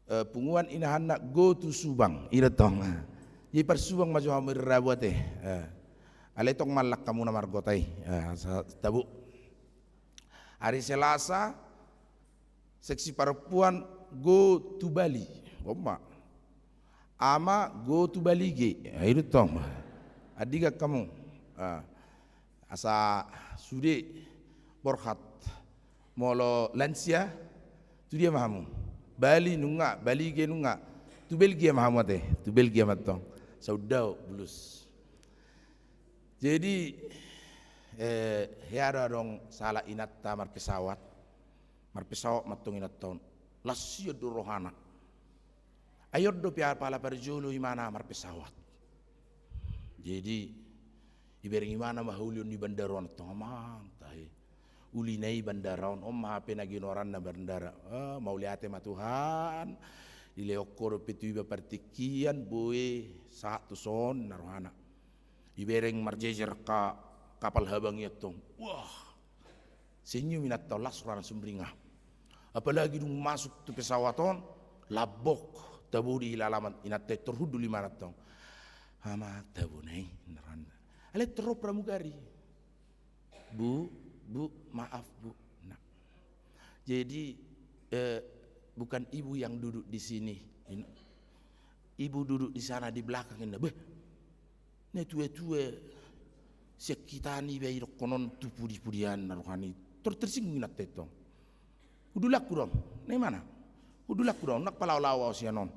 Eh, punguan inahanna go to Subang. I do tong. Jadi parsubang ma jo hamu i rabu ate. Eh. Alai tong mallang hamuna margota i. Eh, sa-, tabo. Ari Selasa, seksi parompuan go to Bali. Bomma. Ama go to Balige. Ah, i do tong. Andigan hamu. Ah. Asa sude borhat. Molo lansia, tu dia ma hamu? Bali nunga, Balige nunga. Tu Belgia ma hamu ate. Tu Belgia ma tong. Saundao bulus. Jadi, eh, hea do adong sahalak inanta marpesawat. Marpesawat ma tong inanta on. Las sia do rohana. Ai on dope apala parjolo imana marpesawat. Jadi, ibereng imana ma haulion ni bandara on tong, amang, tahe. Ulina i bandara on, on ma hape na ginoaranna bandara. Ah, mauliate ma Tuhan. Dilehon Ho dope tu iba partingkian, boe, sahat tu son, na rohana. Ibereng marjejer ka-, kapal habang i tong. Wah. Senyum inanta on, las rohana, sumringah. Apalagi dung masuk tu pesawat on, lambok, tabo di hilalaman, inanta i tor hundul imana tong. Amang, tabo na i, na rohana. Alai tor ro pramugari. Bu, Bu, maaf, Bu. Nah. Jadi, eh, bukan ibu yang duduk di sini. In-, ibu duduk di sana, di belakang, inna. Beh, na tua-tua sian hita on iba i dohonon tu pudi-pudian na rohana i. Tor tersinggung inanta i tong. Hundul au do, na imana. Hundul au do, ndang palaho-laho au sian on.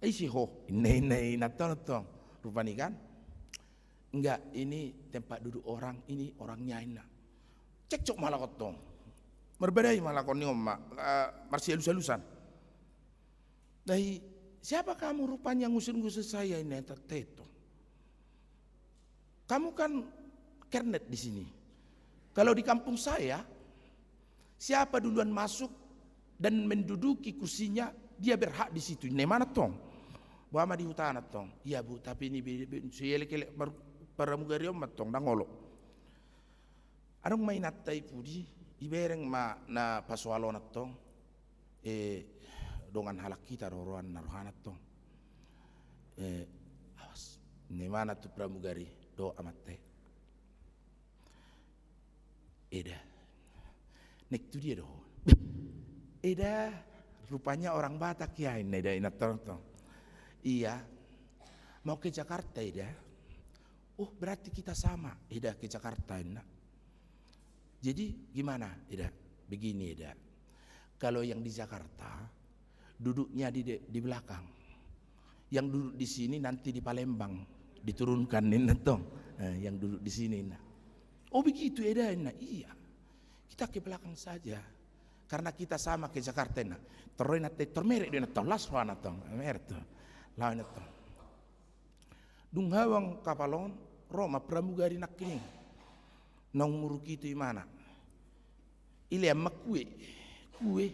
Ai ise ho, inna, inna, inanta on tong. Rupani kan. Enggak, ini tempat duduk orang, ini orangnya, inna. Cekcok ma halak on tong. Marbadai ma halak on, ninna ma, eh, marsialus-alusan. Dai, siapa kamu rupanya ngusir-ngusir saya ini, inanta i tong. Kamu kan kernet di sini. Kalau di kampung saya, siapa duluan masuk dan menduduki kursinya, dia berhak di situ. Inna imana tong. Boha ma di hutana tong. Iya, Bu, tapi ini be-, be-, sielek-elek mar-, pramugari on ma tong, ndang olo. Adong ma inanta i pudi, ibereng ma na pasoalonna tong. Eh, dongan halak hita do rohana, na rohana tong. Eh, awas, inna imana tu pramugari, dohot amanta i. Eda. Naeng tu dia do ho? Eda, rupanya orang Batak ya, inna eda, inanta on tong. Iya. Mau ke Jakarta, Eda? Oh, berarti kita sama, Eda, ke Jakarta, inna. Jadi gimana, Eda? Begini, Eda. Kalau yang di Jakarta, duduknya di de-, di belakang. Yang duduk di sini nanti di Palembang diturunkan, inna tong. Eh, yang duduk di sini, inna. Oh, begitu, Eda, inna. Iya. Kita ke belakang saja. Karena kita sama ke Jakarta, inna. Tor ro inanta i, tor merek do inanta on, las rohana tong. Merek tu. Laho inanta on. Dung habang kapal on, ro ma pramugari nangkining. Naung muruk i tu imana. Ilean ma kue. Kue.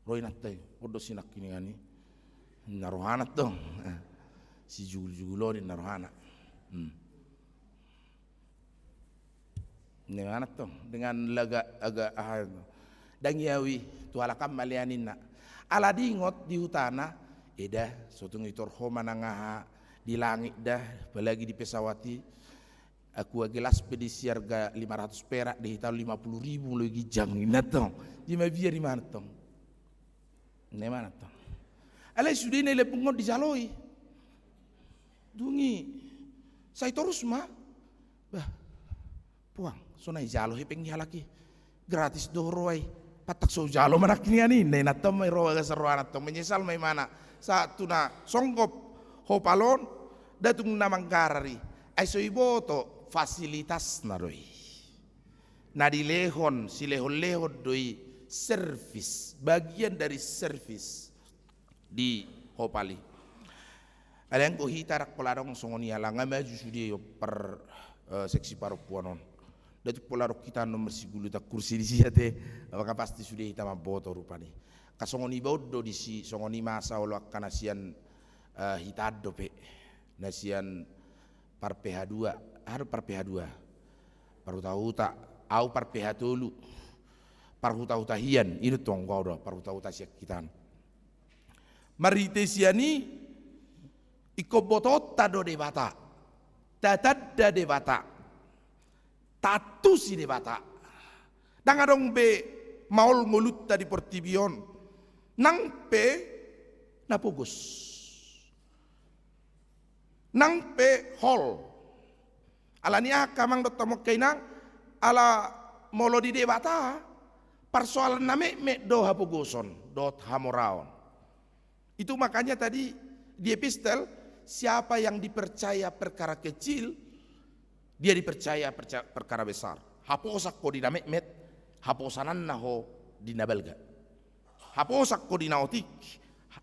Ro inanta i, on do si nangkiningan i. Na rohana tong. Sijugul-jugul on, na rohana. Hmm. Inna imana tong, dengan lagak agak aha itu. Ndang i au i, tu halak an ma lean, inna. Ala diingot di hutana, Eda, so tung itor ho manang aha di langit da, apalagi di pesawat i. Aqua gelas pe di siarga lima ratus perak, di hita on lima puluh ribu, molo ginjang, inna tong. Jadi mabiar imana tong. Inna imana tong. Alai sude na i lambung on dijaloi. Dung i sai torus ma. Bah, puang, so na hujalo hepeng ni halak i. Gratis do roa i. Pattak so hujalo ma nangkin i, ninna i, antong ma i ro bagasan rohana, antong menyesal ma imana. Sahat tu na songgop hopal on, nda tung na manggarar i. Ai so diboto fasilitasna do i. Na dilehon, silehon-lehon do i servis, bagian dari servis di hopal i. Alai anggo hita ndang pola adong songon i, ala nga maju sude i on par, eh, seksi parompuan on. Nda tung pola adong hita annon marsigulut angkur si disi ate, maka pasti sude hita mamboto rupani. Angka songon i baon do disi, songon i masa olo angka na sian, eh, hita dope. Na sian par P H dua, aha do par P H dua? Parhutahuta, au par P H tolu. Parhutahuta hian, i do tong au do, parhutahuta sian hita an. Marhite sian i, ingkon botoonta do Debata. Tatanda Debata. Taantusi Debata. Ndang adong be maol ngolunta di portibi on. Nang pe na pogos. Nang pe hol. Ala ni aha angka amang dohot hamu angka inang, ala molo di Debata, parsoalan na metmet do hapogoson, dohot hamoraon. Itu makanya tadi di epistel, siapa yang dipercaya perkara kecil, dia dipercaya perca-, perkara besar. Haposan ho di na metmet, haposananna ho di na balga. Haposan ho di na otik,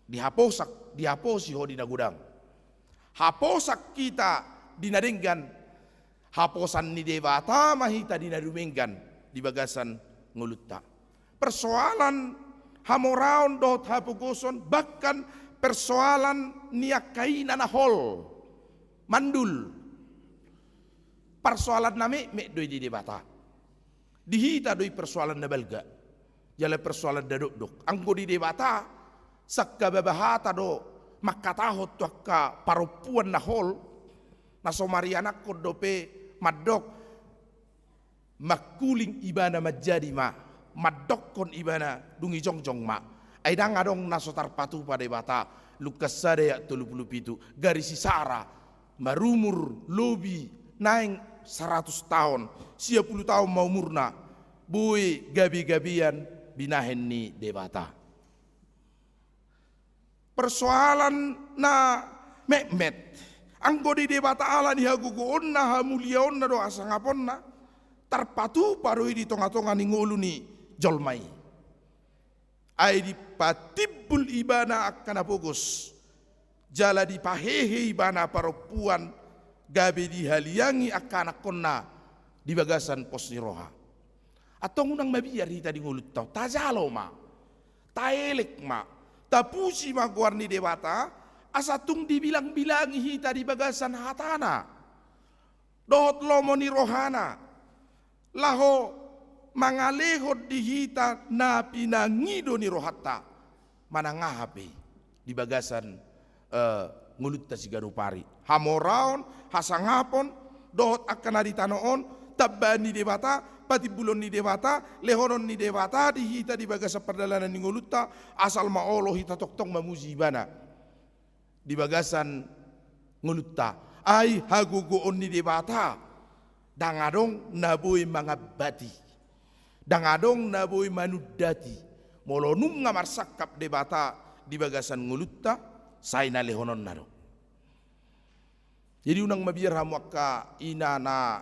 dihaposan, dihaposi ho di na godang. Haposan hita di na denggan, haposan ni Debata ma hita di na dumenggan di bagasan ngolunta. Persoalan hamoraon dohot hapogoson, bahkan persoalan ni angka ina na hol, mandul. Parsoalan na metmet do i di Debata. Di hita do i persoalan na balga. Jala persoalan na dokdok. Anggo di Debata, sangkababa hata do mangkatahon tu angka parompuan na hol, na so marianakhon dope mandok, mangkuling ibana manjadi ma, mandokkon ibana dung i jongjong ma. Ai ndang adong na so tarpatupa Debata, Lukas sada ayat tolu pulu pitu, gari si Sara, marumur lobi naeng saratus taon, sia pulu taon ma umurna, boi gabe-gabean binahen ni Debata. Persoalan na metmet, anggo di Debata ala ni hagogoonna, hamuliaonna dohot hasangaponna, tarpatupa do i di tonga-tonga ni ngolu ni jolma i. Ai dipatimbul ibana angka na pogos, jala dipahehe ibana parompuan, gabe dihaliangi angka anakkonna di bagasan pos ni roha. Antong unang mabiar hita di ngolunta on, tajalo ma, taelek ma, tapuji ma goar ni Debata, asa tung dibilang-bilangi hita di bagasan hatana dohot lomo ni rohana, laho mangalehon di hita na pinangido ni rohanta, manang aha pe di bagasan, eh, ngolunta siganup ari. Hamoraon, hasangapon, dohot angka na di tano on, tambaan ni Debata, patimbulon ni Debata, lehonon ni Debata di hita di bagasan pardalanan ni ngolunta, asal ma olo hita tongtong mamuji ibana di bagasan ngolunta. Ai hagogoon ni Debata, ndang adong na boi mangambati, ndang adong na boi manundati. Molo nunga marsangkap Debata di bagasan ngolunta, sai na lehononna do. Jadi unang mabiar hamu angka ina na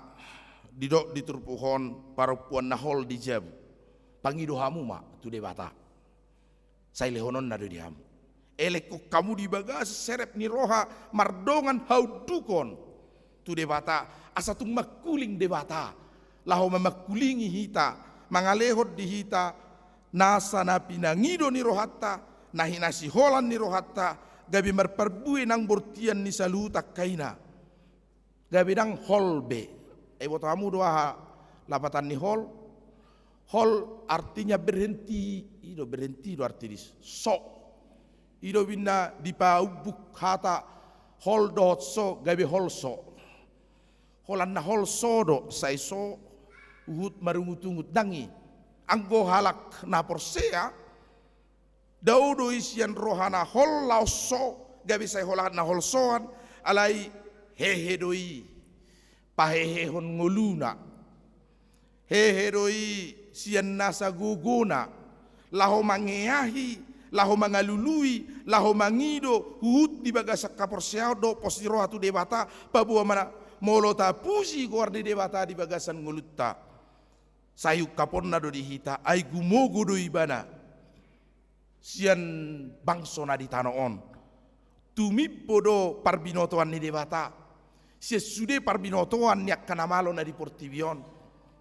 didok di turpuk on parompuan na hol di jabu. Pangido hamu ma tu Debata. Sai lehononna do di hamu. Elekhon hamu di bagasan serep ni roha mardongan haundukon tu Debata, asa tung mangkuling Debata, laho mamangkulingi hita, mangalehon di hita nasa na pinangido ni rohanta, na hinasiholan ni rohanta, gabe marparbue nang bortian ni saluhut angka ina. Gabe ndang hol be. Ai boto hamu do aha lapatan ni hol? Hol artinya berhenti, i do berhenti do arti ni so. I do umbahen na dipaumbuk hata hol dohot so, gabe holso. Holan na holso do, sai so, huhut marungut-ungut, ndang i. Anggo halak na porsea, dao do i sian roha na hol laos so, gabe sai holan na holsoan, alai Hehe do i pahehehon ngoluna. Hehe do i sian nasa gogona, laho mangeahi, laho mangalului, laho mangido huhut di bagasan haporseaon dohot pos ni roha tu Debata, paboa ma molo tapuji goar ni Debata di bagasan ngolunta, sai ungkaponna do di hita, ai gumogo do ibana sian bangso na di tano on. Tumimbo do parbinotoan ni Debata sian sude parbinotoan ni angka na malo na di portibi on.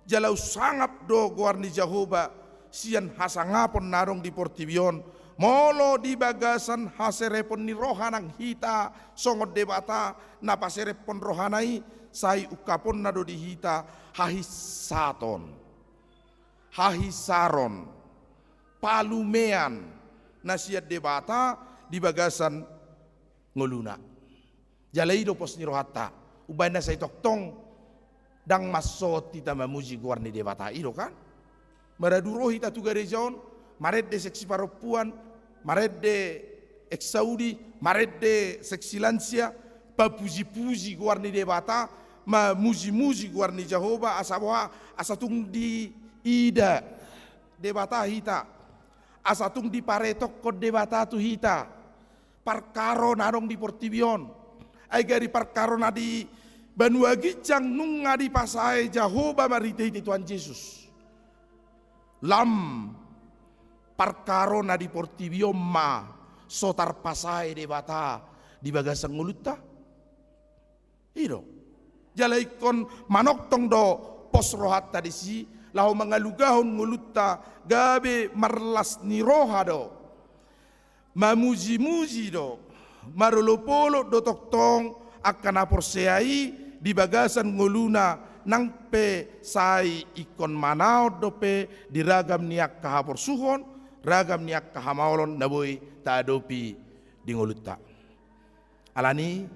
Jala umsangap do goar ni Jahowa sian hasangapon na adong di portibi on. Molo di bagasan haserepon ni roha nang hita songon Debata na paserephon rohana i, sai ungkaponna do di hita hahinsaton, hahinsaron, palumean na sian Debata di bagasan ngoluna. Jala i do pos ni rohanta. Umbahen na sai tongtong ndang mansohot hita mamuji goar ni Debata, i do kan? Maradu ro hita tu gareja on, marende seksi parompuan, marende eksaudi, marende seksi lansia, papuji-puji goar ni Debata, mamuji-muji goar ni Jahowa, asa boha, asa tung diida Debata hita, asa tung diparetokkon Debata tu hita parkaro na adong di portibi on. Ai gari parkaro na di banua ginjang nunga dipasae Jahowa marhite-hite Tuhan Jesus. Lam parkaro na di portibi on ma so tarpasae Debata di bagasan ngolunta. I do. Jala ingkon manongtong do pos rohanta disi, laho mangalugahon ngolunta gabe marlas ni roha do, mamuji-muji do, marolop-olop do tongtong angka na porsea i di bagasan ngoluna, nang pe sai ingkon manaon dope di ragam ni angka haporsuhon, ragam ni angka hamaolon na boi taadopi di ngolunta. Alani i,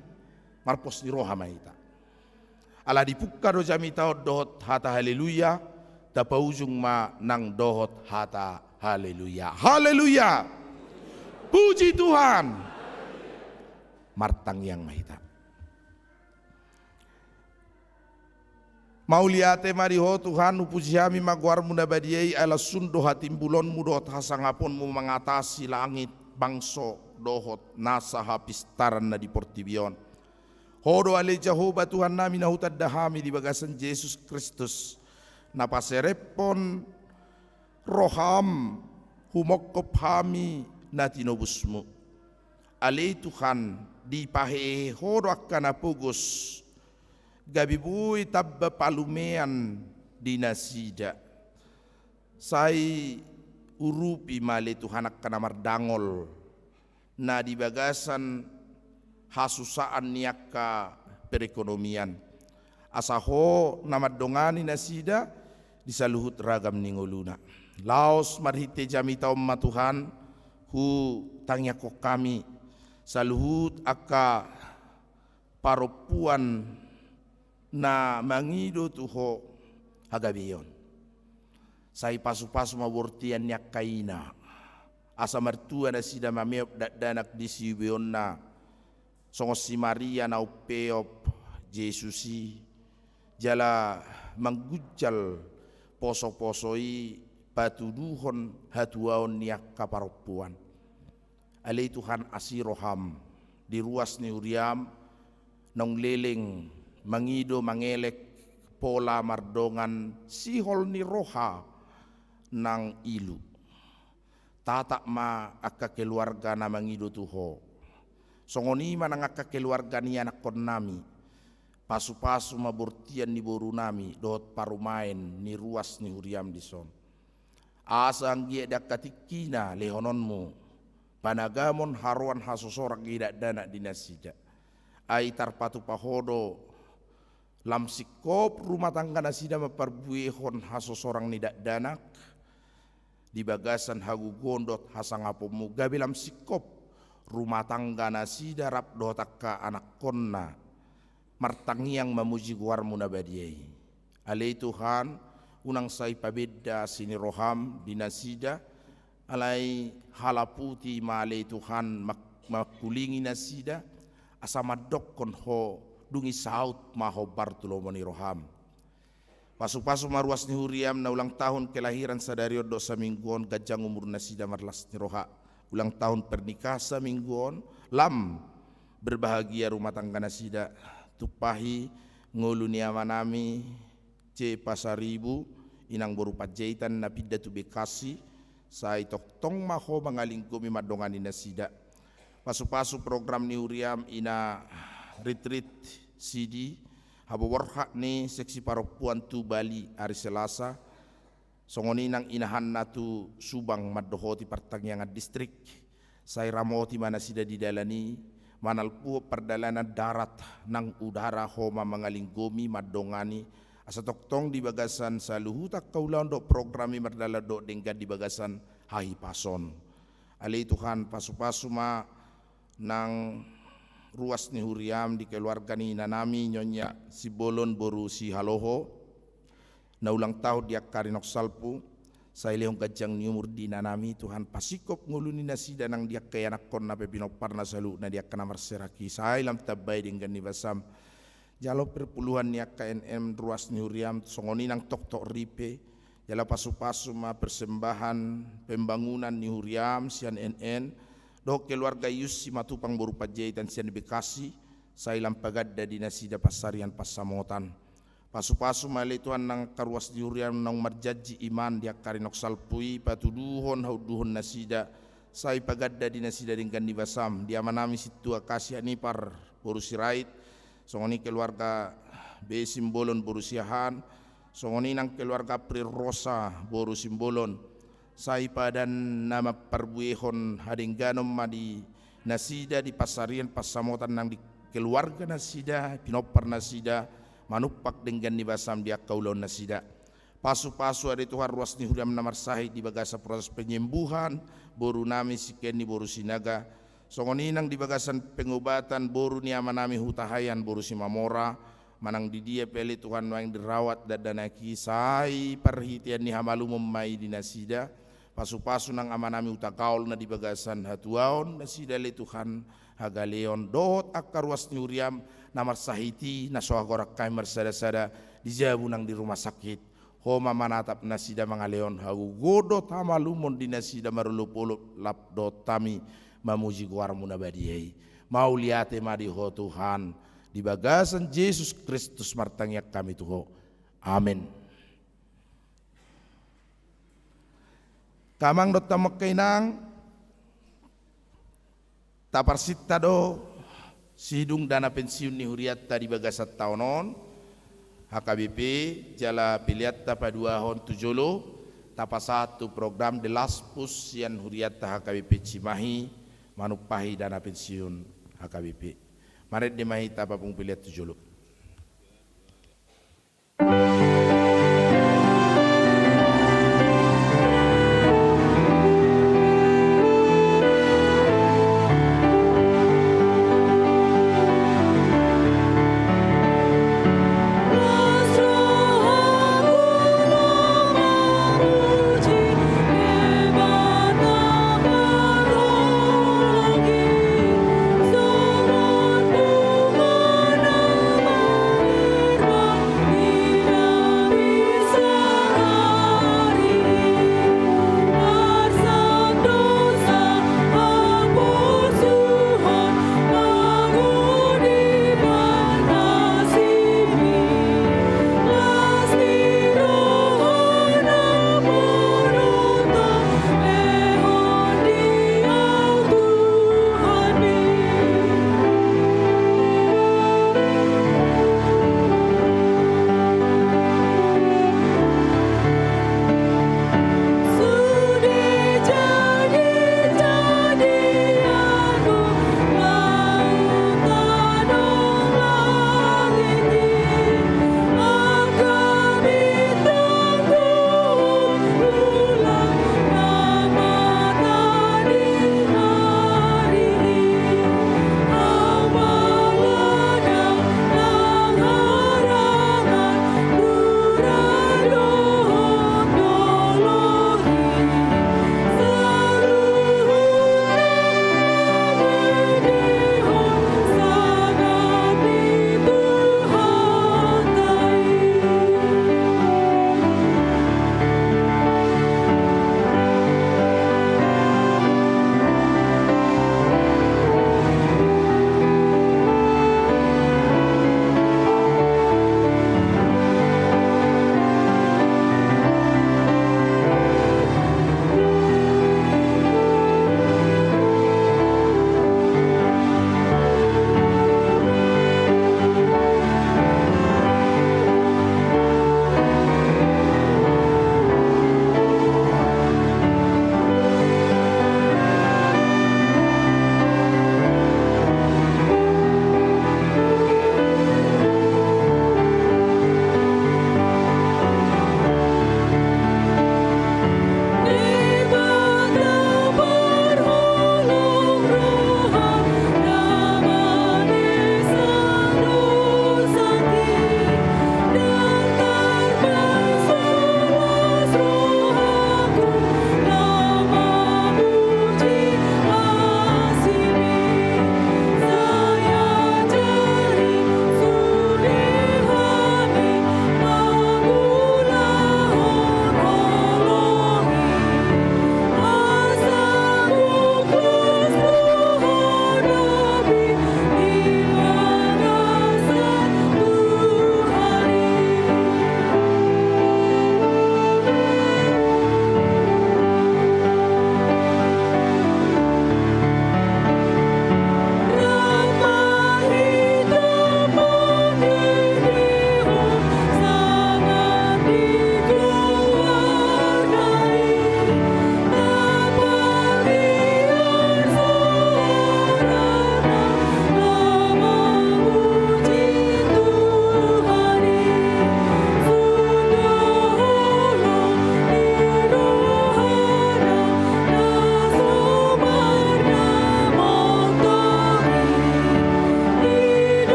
marpos ni roha ma hita. Ala dipungka do jamita on dohot hata haleluya, tapaujung ma nang dohot hata haleluya. Haleluya! Puji Tuhan! Martangiang ma hita. Mauliate ma di Ho Tuhan, hupuji hami ma goarMu na badia i, ala sun do hatimbulonMu dohot hasangaponMu mangatasi langit, bangso dohot nasa hapistaran na di portibi on. Ho do ale Jahowa Tuhannami na hutanda hami di bagasan Jesus Kristus, na paserephon rohaM humongkop hami na tinobusMu. Ale Tuhan, dipahehe Ho do angka na pogos, gabe boi tamba palumean di nasida. Sai urupi ma ale Tuhan angka na mardangol, na di bagasan hasusaan ni angka perekonomian. Asa Ho na mandongani nasida di saluhut ragam ni ngoluna. Laos marhite jamita on ma Tuhan, hutangiangkon hami saluhut angka parompuan na mangido tu Ho hagabeon. Sai pasu-pasu ma bortian ni angka ina, asa martua nasida mameop dakdanak di siubeonna, songon si Maria na umpeop Jesus i, jala manggunjal poso-poso i patuduhon hatuaon ni angka parompuan. Ale Tuhan, asi roham di ruas ni huriam, naung leleng mangido mangelek pola mardongan sihol ni roha nang ilu. Tatap ma angka keluarga na mangido tu Ho. Songon i ma nang angka keluarga ni anakkonnami. Pasu-pasu ma bortian ni borunami dohot parumaen ni ruas ni huriam dison. Asa anggiat di angka tingkina lehononmu panagamon haroan hasosorang ni dakdanak di nasida. Ai tarpatupa Ho do lam singkop rumah tangga nasida mamparbuehon hasosorang ni dakdanak di bagasan hagogoon dohot hasangaponmu, gabe lam singkop rumah tangga nasida rap dohot angka anakkonna martangiang mamuji goarmu na badia i. Ale Tuhan, unang sai pabenda asi ni roham di nasida, alai halaputi ma ale Tuhan mak-, mangkulingi nasida, asa mandokkon Ho Dung i saut ma hombar tu lomo ni roham. Pasupasu ma ruas ni huriam na ulang tahun kelahiran sadari on dohot saminggu on, ganjang umur nasida, marlas ni roha. Ulang tahun pernikahan saminggu on, lam berbahagia rumah tangga nasida. Tumpahi ngolu ni amanami C Pasaribu, inang boru Panjaitan na pinda tu Bekasi, sai tongtong ma ho mangalinggomi mandongani nasida. Pasupasu program ni huriam i na ritrit sidi, haboborhat ni seksi parompuan tu Bali ari Selasa, songon i nang inahanna tu Subang mandohoti partangiangan distrik. Sai ramoti ma nasida di dalan i, manalpuhon pardalanan darat nang udara, ho ma mangalinggomi mandongani, asa tongtong di bagasan saluhut angka ulaon dohot program i mardalan dohot denggan di bagasan hahipason. Ale Tuhan, pasupasu ma nang ruas ni huriam di keluarga ni inanami Nyonya Simbolon boru Sihaloho, na ulang tahun di angka ari naung salpu. Sai lehon ganjang ni umur di inanami, Tuhan, pasingkop ngolu ni nasida nang di angka ianakhonna pe pinomparna saluhutna di angka na marserak i, sai lam tambai denggan ni basam. Jalo perpuluhan ni angka N M ruas ni huriam, songon i nang toktok ripe. Jala pasupasu ma persembahan pembangunan ni huriam sian N N dohot keluarga Yus Simatupang boru Panjaitan sian Bekasi, sai lam paganda di nasida pansarian pansamotan. Pasupasu ma ale Tuhan nang angka ruas ni huriam naung marjanji iman di angka ari naung salpu i, patuduhon haunduhon nasida, sai paganda di nasida denggan ni basam, di amanami Sintua Kasian Ipar boru Sirait, songon i keluarga B Simbolon boru Siahaan, songon i nang keluarga April Rosa boru Simbolon. Sai padan na mamparbuehon hadengganon ma di nasida di pansarian pansamotan nang di keluarga nasida, pinompar nasida, manumpak denggan ni basam di angka ulaon nasida. Pasupasu ale Tuhan ruas ni huriam na marsahit di bagasan proses penyembuhan boru nami si Kenny boru Sinaga, songon i nang di bagasan pengobatan boru ni amanami Hutahaean boru Simamora, manang di dia pe ale Tuhan nuaeng dirawat dakdanak i, sai parhitean ni hamalumon ma i di nasida. Pasupasu nang amanami Hutagaol na di bagasan hatuaon nasida ale Tuhan, hagaleon dohot angka ruas ni huriam na marsahit i, na so hagoran hami marsadasada di jabu nang di rumah sakit. Ho ma manatap nasida mangalehon hagogoon dohot hamalumon di nasida marolopolop, lap dohot hami mamuji goarmu na badia i. Mauliate ma di Ho Tuhan, di bagasan Jesus Kristus martangiang hami tu Ho. Amen. Angka amang dohot angka inang, taparsinta do sidung dana pensiun ni hurianta di bagasan taon on, H K B P, jala peleanta paduahon tu jolo, tapasahat tu program The Last Push sian hurianta H K B P Cimahi, manumpahi dana pensiun H K B P. Marende ma hita, papungu pelean tu jolo.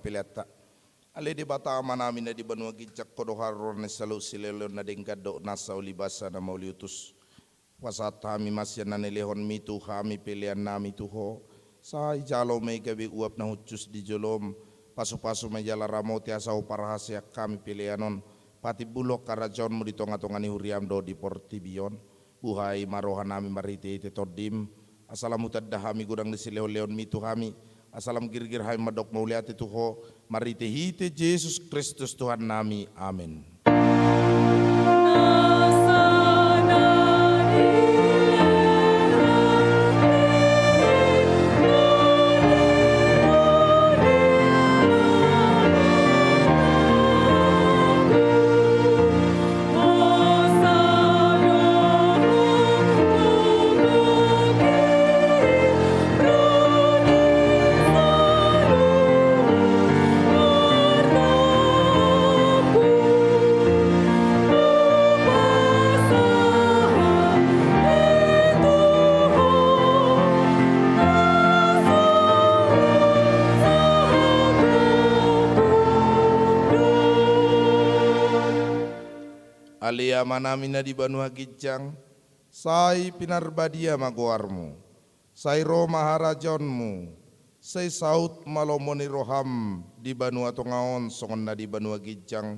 peleanta. Ale Debata Amanami na di banua ginjang, Ho do haroro ni saluhut silehonlehon na denggan dohot nasa ulibasa na mauliutus. Pasahat hami ma sian na nilehonmi tu hami peleannami tu Ho. Sai jalo ma i gabe uap na hushus di jolom. Pasupasu ma i jala ramoti asa huparhaseang hami pelean on patimbulhon harajaonmu di tongatonga ni huriam dohot di portibi on. Buhai ma rohanami marhitehite Tondim, asa lam hutanda hami godang ni silehonlehonmi tu hami, asa lam girgir hami mandok mauliate tu Ho, marhitehite Jesus Kristus Tuhannami. Amen. Ale Amanami na di banua ginjang, sai pinarbadia ma goarmu. Sai ro ma harajaonmu. Sai saut ma lomo ni roham di banua tonga on songon na di banua ginjang.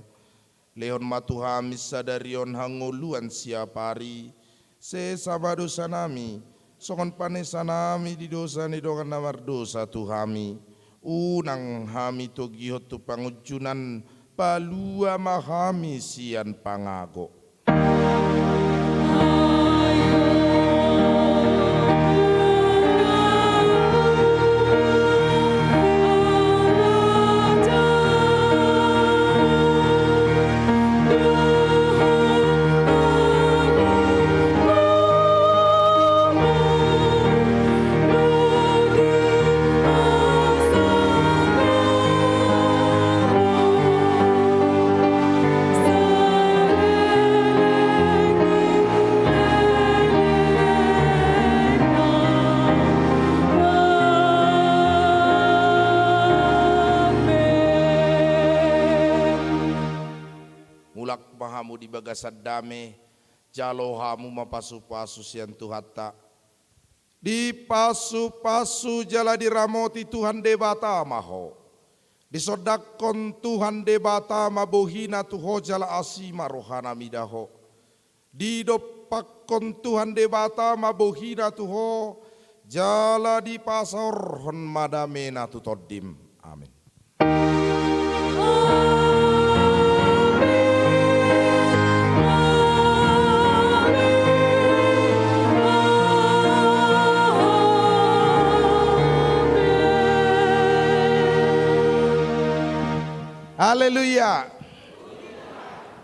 Lehon ma tu hami sadari on hangoluan siapari. Sesa ma dosanami, songon panesanami di dosa ni dongan na mardosa tu hami. Unang hami togihon tu pangunjunan, palua ma hami sian pangago. Mulak ma hamu di bagasan dame, jalo hamu ma pasupasu sian Tuhanta. Dipasupasu jala diramoti Tuhan Debata ma ho. Disondangkon Tuhan Debata ma bohina tu ho jala asi ma rohana mida ho. Didompakkon Tuhan Debata ma bohina tu ho, jala dipasaorhon ma damena tu tondim. Amin. Haleluya.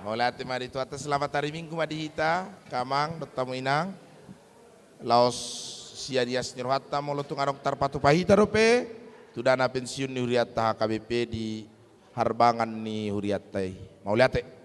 Mauliate ma di Tuhanta, selamat hari Minggu ma di hita, angka amang dohot hamu inang. Laos sian ias ni rohanta molo tung adong tarpatupa hita dope tu dana pensiun ni hurianta H K B P di harbangan ni hurianta i. Mauliate.